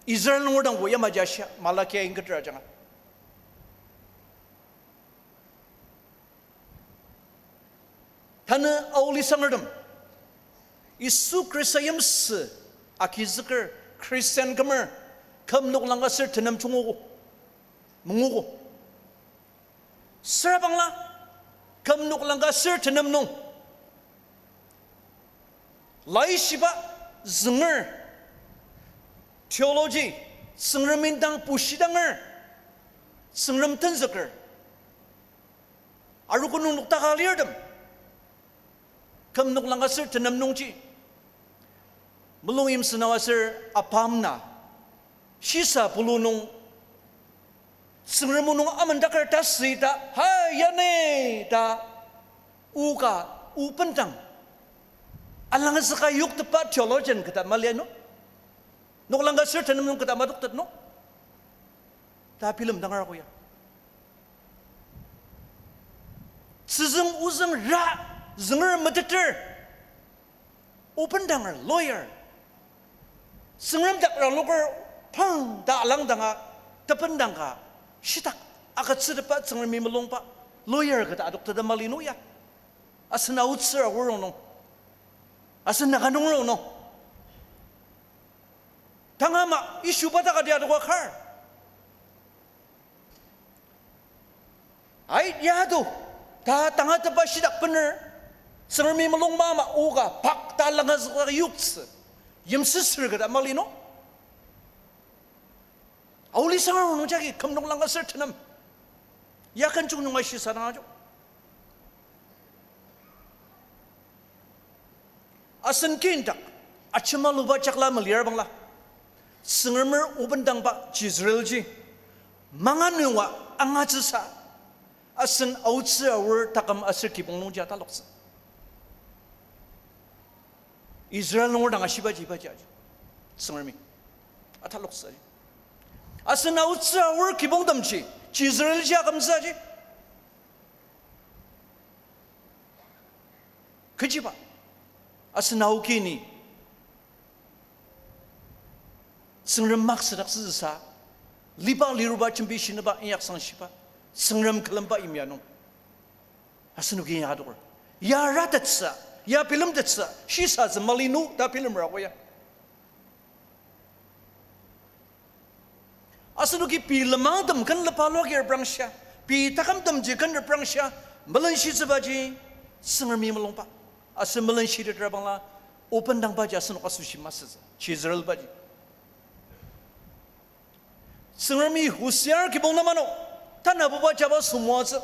Israel nunger dangbo yamaji ashia, Malaki ain keter ajanga. Tanü aoli sangertem, Yisu Khrista yimsü agizüker Christian kümer, küm noklang ka ser tenem jungogo, mungogo. Süra bangla, küm noklang ka ser tenem nung, laishiba zünger, theology, Tsüngrem indang pushidanger, Tsüngrem tenzüker, arogo nung noktaka alirtem, küm noklang ka ser tenem nungji, mulung yimsü nao aser apam na, shisa pulu nung, Tsüngrem o nung amendaker ta süita, hai, ya ne, ta, o ka, o bendang, alangzüka yoktepba theologian keta mali no, noklang ka ser tenem nung keta madoktet no, ta bilemdanger ako ya. Tsüzüng ozüng ra, zünger meteter, o bendanger, lawyer. Tsüngrem dak raloker pang ta alangdanga, tebendang ka, shitak agütsütepa Tsüngremi mulungba, lawyer keta adoktet mali no ya. Asen aotsür aor rongnung, asen Naga nung rongnung, tanga ama issue ba ta kati adoka kar. Ai, ya do, ta tangatetba shitak bener, Tsüngremi mulung mama oka pak ta langazüka yoktsü. Yimsüsür keta mali no. Aoli sangar nung jagi küm nung langaser tenem. Ya kenjung nung ashi sadang ajo. Asen kindak, achima luba jakla meliar bangla. Tsüngremer obendangba Jezreelji, manga nunga angatsüsa, asen aotsü aor taküm aser kibong nungji ataloktsü. Israel nunger dang ashibaji ibaji aji. Tsüngremi ataloktsü aji. Asen aotsü aor kibongtemji, Jezreelji akümtsü aji. Kechiba, asen aokini Tsüngrem maksüdaktsüsa, liba liruba jembi shinüba inyaksang shiba, Tsüngrem külemba yimya nung asenoki inyaka adoker. Ya ratettsü, ya bilemtettsü, shisatsü mali nu ta bilemer ako ya. Asenoki pei lenmangtem ken lepa lua agi reprangshia, pei takümtemji ken reprangshia, melenshitsübaji Tsüngremi mulungba. Asen melenshitetra bangla, obendangbaji asenok asoshi masütsü, Jezreelbaji. Tsüngremi Hosea kibong nem ano, tanabuba jabaso moatsü,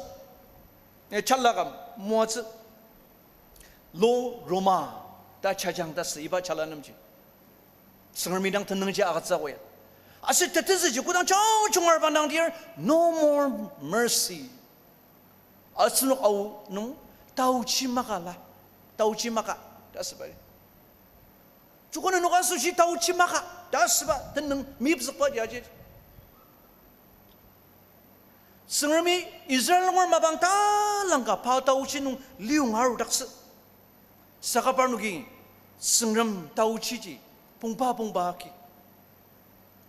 eh, chala ka moatsü. Lo Ruma ta jajang ta sü iba jala nemji Tsüngremi dang tenüngji agütsü ako ya. Aser tetezüji kodang jungjungar bang dang dir, no more mercy. Asenok Ao nung taochi maka la, taochi maka ta süba. Joko nenok asoshi taochi maka ta süba tenüng mipzükba ji aji. Tsüngremi Israel nunger mapang talangka pa taochi nung liong arudaktsü. Saka parnoki Tsüngrem taochiji pongba pongba agi,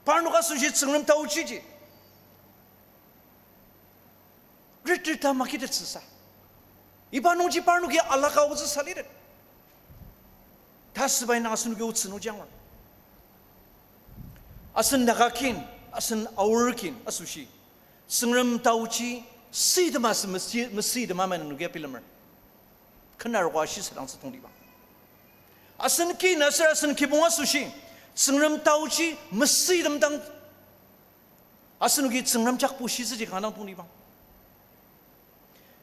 parnok asoshi Tsüngrem taochiji ritrita makitettsüsa, iba nungji parnoki alaka aotsüsa litet ta süba indang asenoki otsü nungji angur. Asen Naga kin, asen Aor kin asoshi Tsüngrem taochi süitema sü mesi-, mesüitema ama nenoki abilemer. Ken arogo shisadangtsü tongtibang. Asen kin aser asen kibong asoshi Tsüngrem taochi mesüitem dang asenoki Tsüngrem jak bushitsüji kanga tongtibang.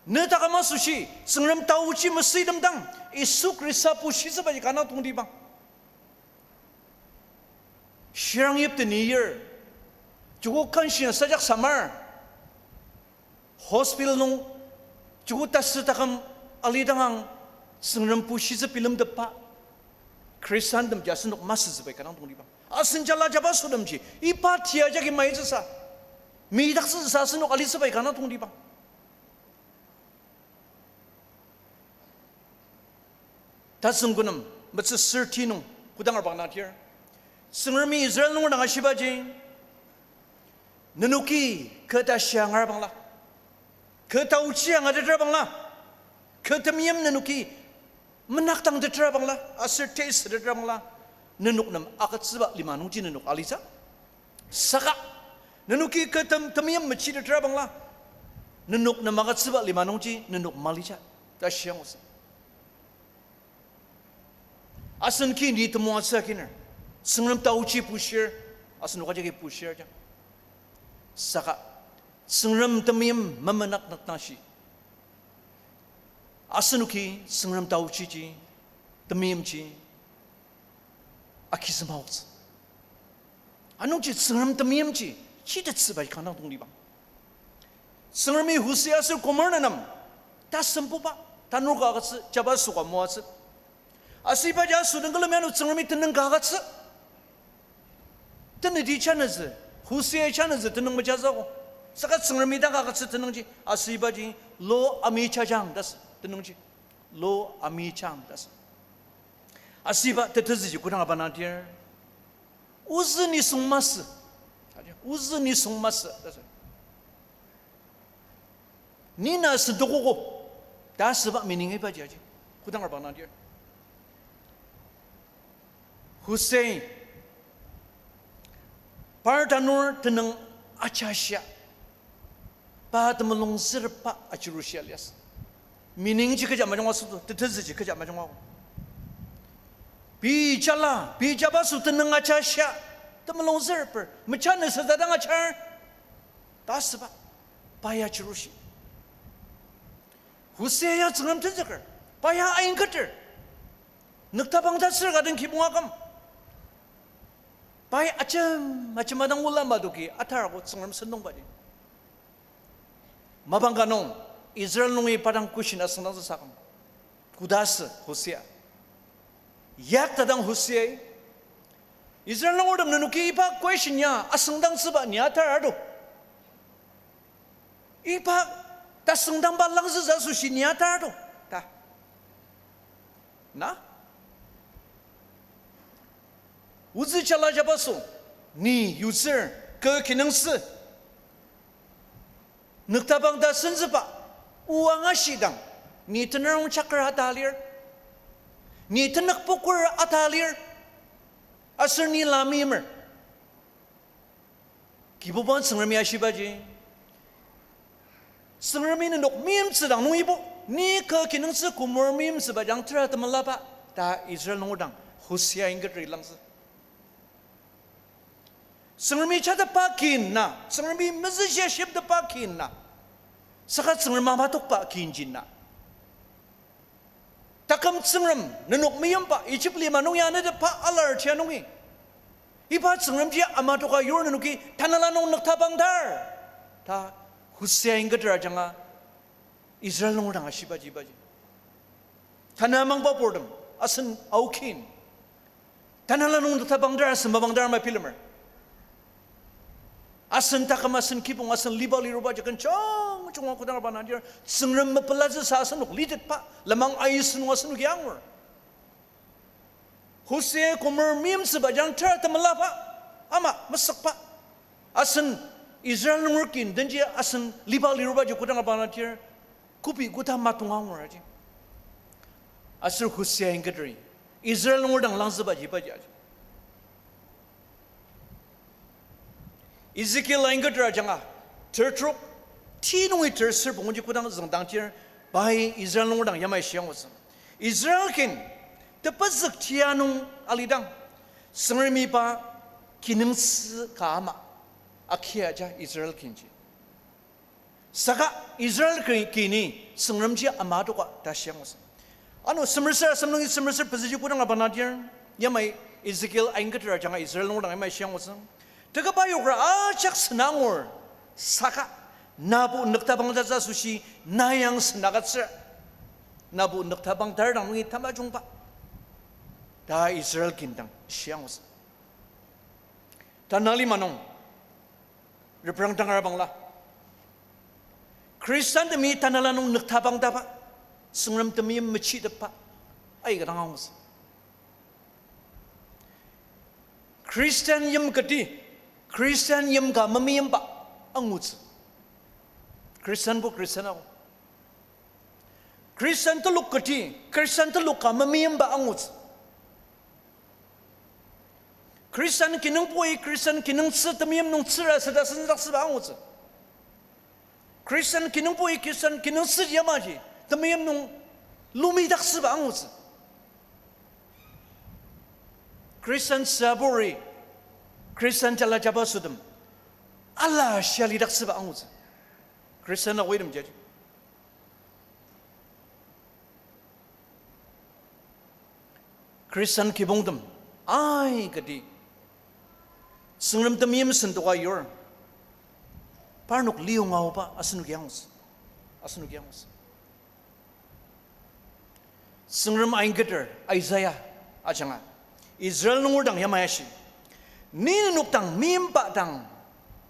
Ne taküm asoshi Tsüngrem taochi mesüitem dang Yisu Khrista bushitsübaji kanga tongtibang. Shirang yipteni yir, joko kanshi sajak samar, hospital nung joko tasü taküm alidangang Tsüngrem bushitsü bilemtepba Khristantem ji asenok masütsübai kanga tongtibang. Asen jala jabasotemji iba tia jagi maitsüsa, midaktsüsa asenok alitsübai kanga tongtibang. Tatsüng kü nem, metsü thirty nung kodang arbang na tir, Tsüngremi Israel nunger dang ashibaji, nenoki kü tashi angar bangla, kü taochi angatetra bangla, kü temeim nenoki menakdangtetra bangla aser taste tetra bangla, nenok nem agütsüba lima nungji nenok alitsü. Saka nenoki kü tem-, temeim mechitetra bangla, nenok nem agütsüba lima nungji nenok malitsü ta shiangutsü. Asen kini temoatsü akiner, Tsüngrem taochi bushir, asenok ajaki bushir ja. Saka Tsüngrem temeim memenaknakdangshi, asenoki Tsüngrem taochiji, temeimji akisümaotsü. Anungji Tsüngrem temeimji chitettsüba kanga tongtibang. Tsüngremi Hosea aser Gomer nem tasembuba tanur ka agütsü, jabaso ka moatsü. Asübaji asü den külemi ano Tsüngremi tenüng ka agütsü. Teneti chanezü, Hosea chanezü tenüng mejazüko. Saka Tsüngremi dang ka agütsü tenüngji, asübaji Lo Ami Jajang ta sü tenüngji. Lo Ami Jang ta sü. Asüba tetezüji kodang abana dir, ozü nisung masü, ozü nisung masü ta sü. Ni na sentokogo ta süba meaning ibaji aji. Kodang arbang na dir, Hosea par tanur tenüng ajashia, pa temulung zürba achirushia liasü. Meaning ji kecha majung asüto, tetezüji kecha majung ako. Pei jala, pei jabaso tenüng aja shia, temulung zürper, mechane sasa dang ajar, ta asüba, pa ya chirushi. Hosea ya Tsüngrem tenzüker, pa ya aingketer. Nüktabang tasür ka den kibong aküm. Pai ajem, ajem adang ola madoki atar ako Tsüngrem sentongbaji. Mapang ka nung, Israel nungi pa dang question asüngdangtsü saküm. Kodasü Hosea. Yak tadang Hosea. Israel nungertem nenoki iba question ya asüngdangtsüba ni atar ado. Iba tasüngdangba langzütsü asoshi ni atar ado. Ta. Na? Ozü jala jabaso, ni yutsür, kü kinungtsü. Nüktabang ta sentsüba, o angashidang, ni tenarong jaker ata lir. Ni tenük poker ata lir. Aser ni la meimer. Kibuba Tsüngremi ashibaji, Tsüngremi nenok meimtsüdang nungibo, ni kü kinungtsü kümer meimtsüba jang tera temelaba, ta Israel nunger dang Hosea ingketer langzü. Tsüngremi jatepba kin na, Tsüngremi mezüshia shimtepba kin na, saka Tsüngrem amatokba kinji na. Taküm Tsüngrem nenok meimba, Ijip lima nung ya netepba alar tia nungi, iba Tsüngremji amatoka yur nenoki tanela nung nüktabangdar, ta Hosea ingketer ajanga Israel nunger dang ashibaji ibaji. Tanü amangba purtem, asen aokin. Tanela nung nüktabangdar asen mapangdar ama bilemer. Asen taküm, asen kibong, asen liba liruba jaken jang junga kodang arba nadir, Tsüngrem mepelatsüsa asenok litetba, lenmang aisü nung asenoki angur. Hosea kümer meimtsüba jang tera temelaba, ama mesükba. Asen Israel nunger kin denji asen liba lirubaji kodang arba nadir, kobi koda matong angur aji. Aser Hosea ingketeri Israel nunger dang langzübaji ibaji aji. Ezekiel ingketer ajanga, ter trok, ti nungi ter ser punguji kodang züngdangtir, pai Israel nunger dang yamai shiangutsü. Israel kin tepezük tia nung alidang, Tsüngremi pa kinungtsü ka ama akia aja Israel kinji. Saka Israel ki-, kini Tsüngremji ama adoka ta shiangutsü. Ano semerser asem nungi semerser pezüji kodang abanadir, yamai Ezekiel ingketer ajanga Israel nunger dang yamai shiangutsü. Teküba yokra ajak senangur, saka nabo nüktabangdar asoshi na yang senakatsür. Nabo nüktabangdar dang nungi tamajungba ta Israel kin dang shiangutsü. Tanü lima nung reprang tangar bangla, Khristan temi tanela nung nüktabangdaba, Tsüngrem temeim mechitepba aika dang angutsü. Khristan yim kati, Khristan yim ka memeimba angutsü. Khristanbo Khristan ao. Khristan telok kati, Khristan telok ka memeimba angutsü. Khristan kinungboi Khristan kinungtsü temeim nung tsüra süda senzaktsüba angutsü. Khristan kinungboi Khristan kinungtsü yamaji temeim nung lumidaktsüba angutsü. Khristan saburi, Khristan jala jaba sütem ala shia lidaktsüba angutsü. Khristan aoitem jaji, Khristan kibongtem aikati Tsüngrem temeim sentoka yur, parnok liyonga aoba asenoki angutsü, asenoki angutsü. Tsüngrem ingketer Isaiah ajanga Israel nunger dang yamai ashi, ni nenok dang meimba dang,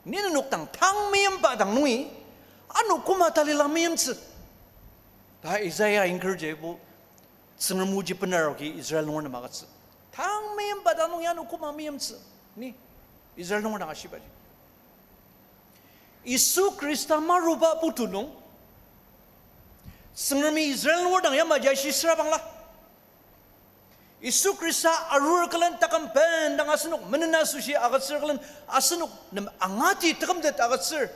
ni nenok dang tang meimba dang nungi ano koma talila meimtsü ta Isaiah ingker jibo Tsüngrem oji benaroki Israel nunger nem agütsü. Tang meimba dang nungi ano koma meimtsü, ni Israel nunger dang ashibaji. Yisu Khrista maruba putu nung, Tsüngremi Israel nunger dang yamaji ashi süra bangla, Yisu Khrista arur külen taküm bendang asenok menen asoshi agütsür külen asenok nem angati takümtet agütsür.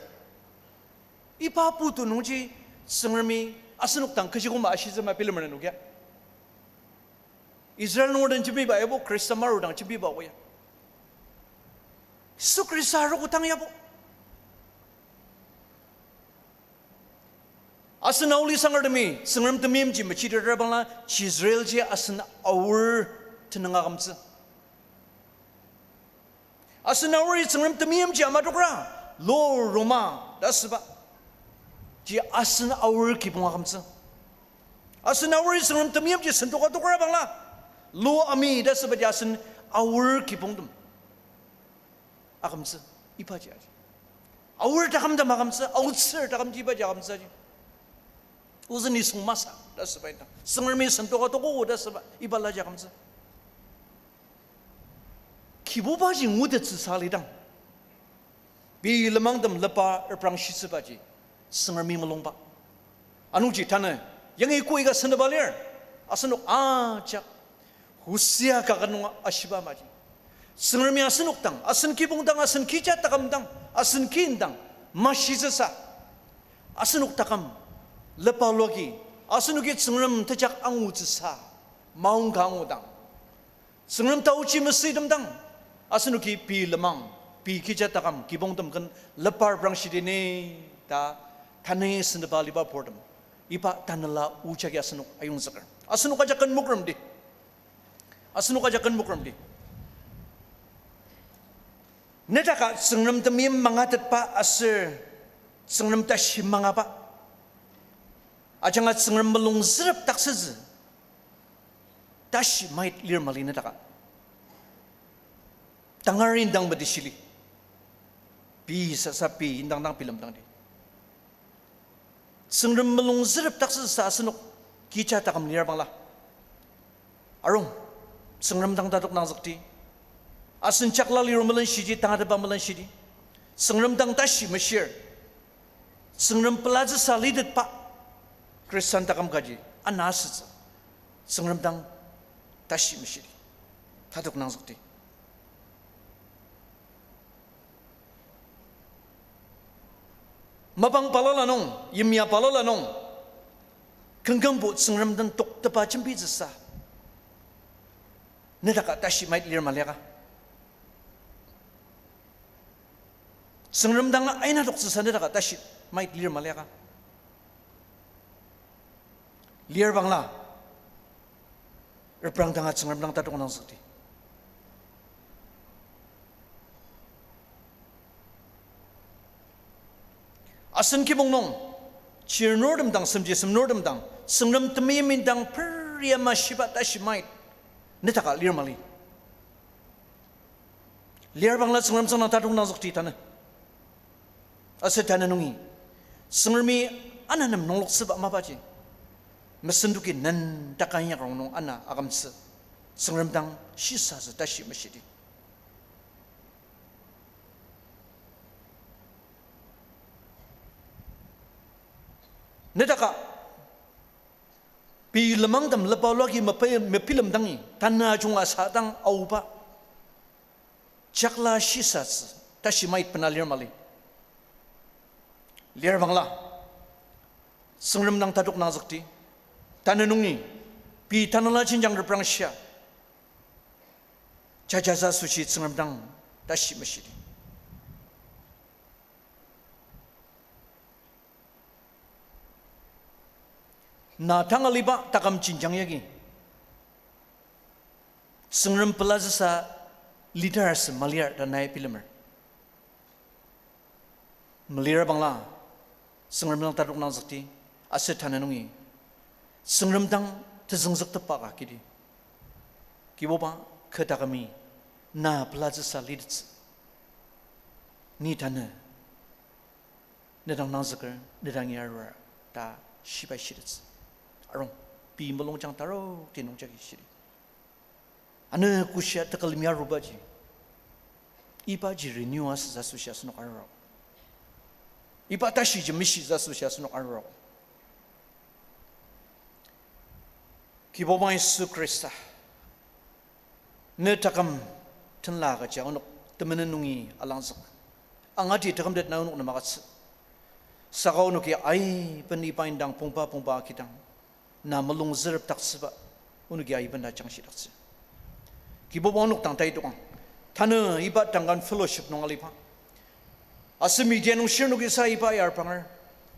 Iba putu nungji Tsüngremi Asenok dang kechi koma ashitsü ma bilemer nenokia. Israel nunger den jembiba yabo, Khrista maru dang jembiba oya. Yisu Khrista arogo dang yabo. Asen aoli sangertemi, Tsüngrem temeimji mechitera bangla, Israelji asen aor tenüng akümtsü. Asen aori Tsüngrem temeimji amadokra, lo roma ta asüba ji asen aor kibong akümtsü. Asen aori Tsüngrem temeimji sentoka tokra bangla, lo ami ta asübaji asen aor kibongtem akümtsü. Ibaji aji. Aor takümtem akümtsü, aotsür takümji ibaji akümtsü aji. Ozü nisung masü ta asüba indang, Tsüngremi sentoka toko ta asüba iba laji akümtsü. Kibubaji ngutettsüsa alidang, pei lenmangtem lepa reprangshitsübaji Tsüngremi mulungba. Anungji tanü yangi koika sentepa lir, asenok ajak Hosea kaket nunga ashiba amaji, Tsüngremi asenok dang, asen kibong dang, asen kecha taküm dang, asen kin dang mashitsüsa, asenok taküm lepa luagi, asenoki Tsüngrem tejak angutsüsa maongka angudang, Tsüngrem taochi mesütem dang, asenoki pei lenmang, pei kecha taküm kibongtem ken lepar prangshidi ni ta tanü sentepa aliba purtem, iba tanela o jagi asenok ayongzüker. Asenok ajak ken mokremdi. Asenok ajak ken mokremdi. Netaka Tsüngrem temeim mangatetba aser Tsüngrem tashi mangaba, ajanga Tsüngrem mulung zürep taksütsü tashi mait lir mali netaka. Tangar indang metishili, pei sasa pei indang dang bilemdangdi. Tsüngrem mulung zürep taksüsa asenok kecha taküm lir bangla, arung, Tsüngrem dang tatok nangzükdi. Asen jakla liru melenshiji, tangatetba melenshidi, Tsüngrem dang tashi meshir. Tsüngrem pelatsüsa litetba Khristan taküm kaji ana asütsü Tsüngrem dang tashi meshidi, tatok nangzükdi. Mapang balala nung, yimya balala nung, kümkümbo Tsüngrem den toktepa jembitsüsa netaka tashi mait lir maliaka. Tsüngrem dang aina toktsüsa netaka tashi mait lir maliaka. Lir bangla, reprang danga Tsüngrem dang tatok nangzükdi. Asen kibong nung, chirnurtem dang, semji semnurtem dang, Tsüngrem temeim indang peria mashiba tashi mait netaka lir mali. Lir bangla Tsüngrem tsüngdang tatok nangzükdi tanü. Aser tanü nungi, Tsüngremi ana nem nungloktsüba mapaji, mesendoki nendaka inyakrong nung ana akümtsü, Tsüngrem dang shisatsü tashi meshidi. Netaka, pei lenmangtem lepa luagi mepi-, mepilemdangi, tanü ajunga sadang aoba, jakla shisatsü tashi mait bena lir mali. Lir bangla, Tsüngrem dang tatok nangzükdi, tanü nungi, pei tanela jenjang reprangshia, jajatsü asoshi Tsüngrem dang tashi meshidi. Na tang aliba taküm jenjang yagi, Tsüngrem pelatsüsa leader asü maliar ta nai bilemer. Melira bangla, Tsüngrem dang tatok nangzükdi, aser tanü nungi, Tsüngrem dang tezüngzüktepba ka kidi, Kibuba, kü takümi na pelatsüsa litettsü. Ni tanü nedang nangzüker, nedangi arur ta shibai shitettsü. Arung, pei mulungjang tarokti nungjagi shidi. Ano koshia tekülemi arubaji, ibaji renew asütsü asoshi asenok arurok. Iba tashiji meshitsü asoshi asenok arurok. Kibuba Yisu Khrista, ne taküm tenla kaji onok temenen nungi alangzük. Angati takümtet na onok nem agütsü. Saka onoki aiben iba indang pongba pongba kidang, na mulung zürepdaktsüba, onoki aiben ta jangshidaktsü. Kibuba onok dang taitokang. Tanü iba Duncan Fellowship nung aliba, aser media nung shirnokisa iba yarbanger,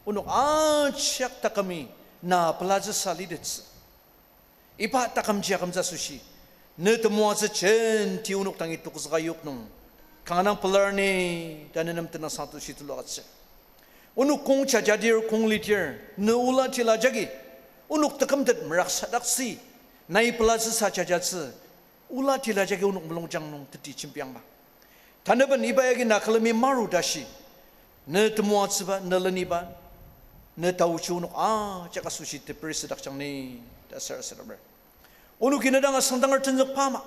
onok ajak takümi na pelatsüsa litettsü. Iba takümji akümtsü asoshi, ne temoatsü jenti onok dangi tokzüka yok nung, kanga dang pelar ni ta nenem tenüngsang asoshi tulu agütsür. Onok kong jajadir, kong lidir, ne ola tila jagi onok tekümtet meraksadaktsü, nai pelatsüsa jajatsü, ola tila jagi onok mulungjang nung teti jembiangma. Tanaben iba yagi na külemi maru tashi, ne temoatsüba, ne leniba, ne taochi onok ajak asoshi teperisüdakjang ni ta sarasademer. Onoki ne dang asüngdanger tenzükba ama,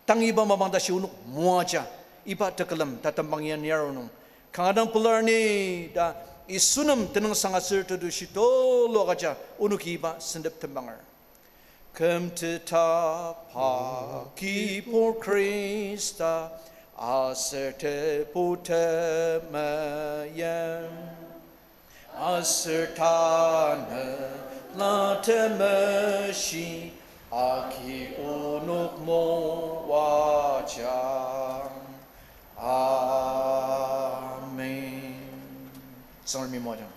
tang iba mapang tashi onok moaja, iba tekülem tatembang ya ni aru nung, kanga dang pelar ni ta Yisu nem tenüngsang aser tetushi tulu agüja onoki iba sentep tembanger. Kümteta pa Kibur Khrista, aser Tebu temeim, aser Tanela Temeshi, agi onok moajang. Amen. Tsüngremi moajang.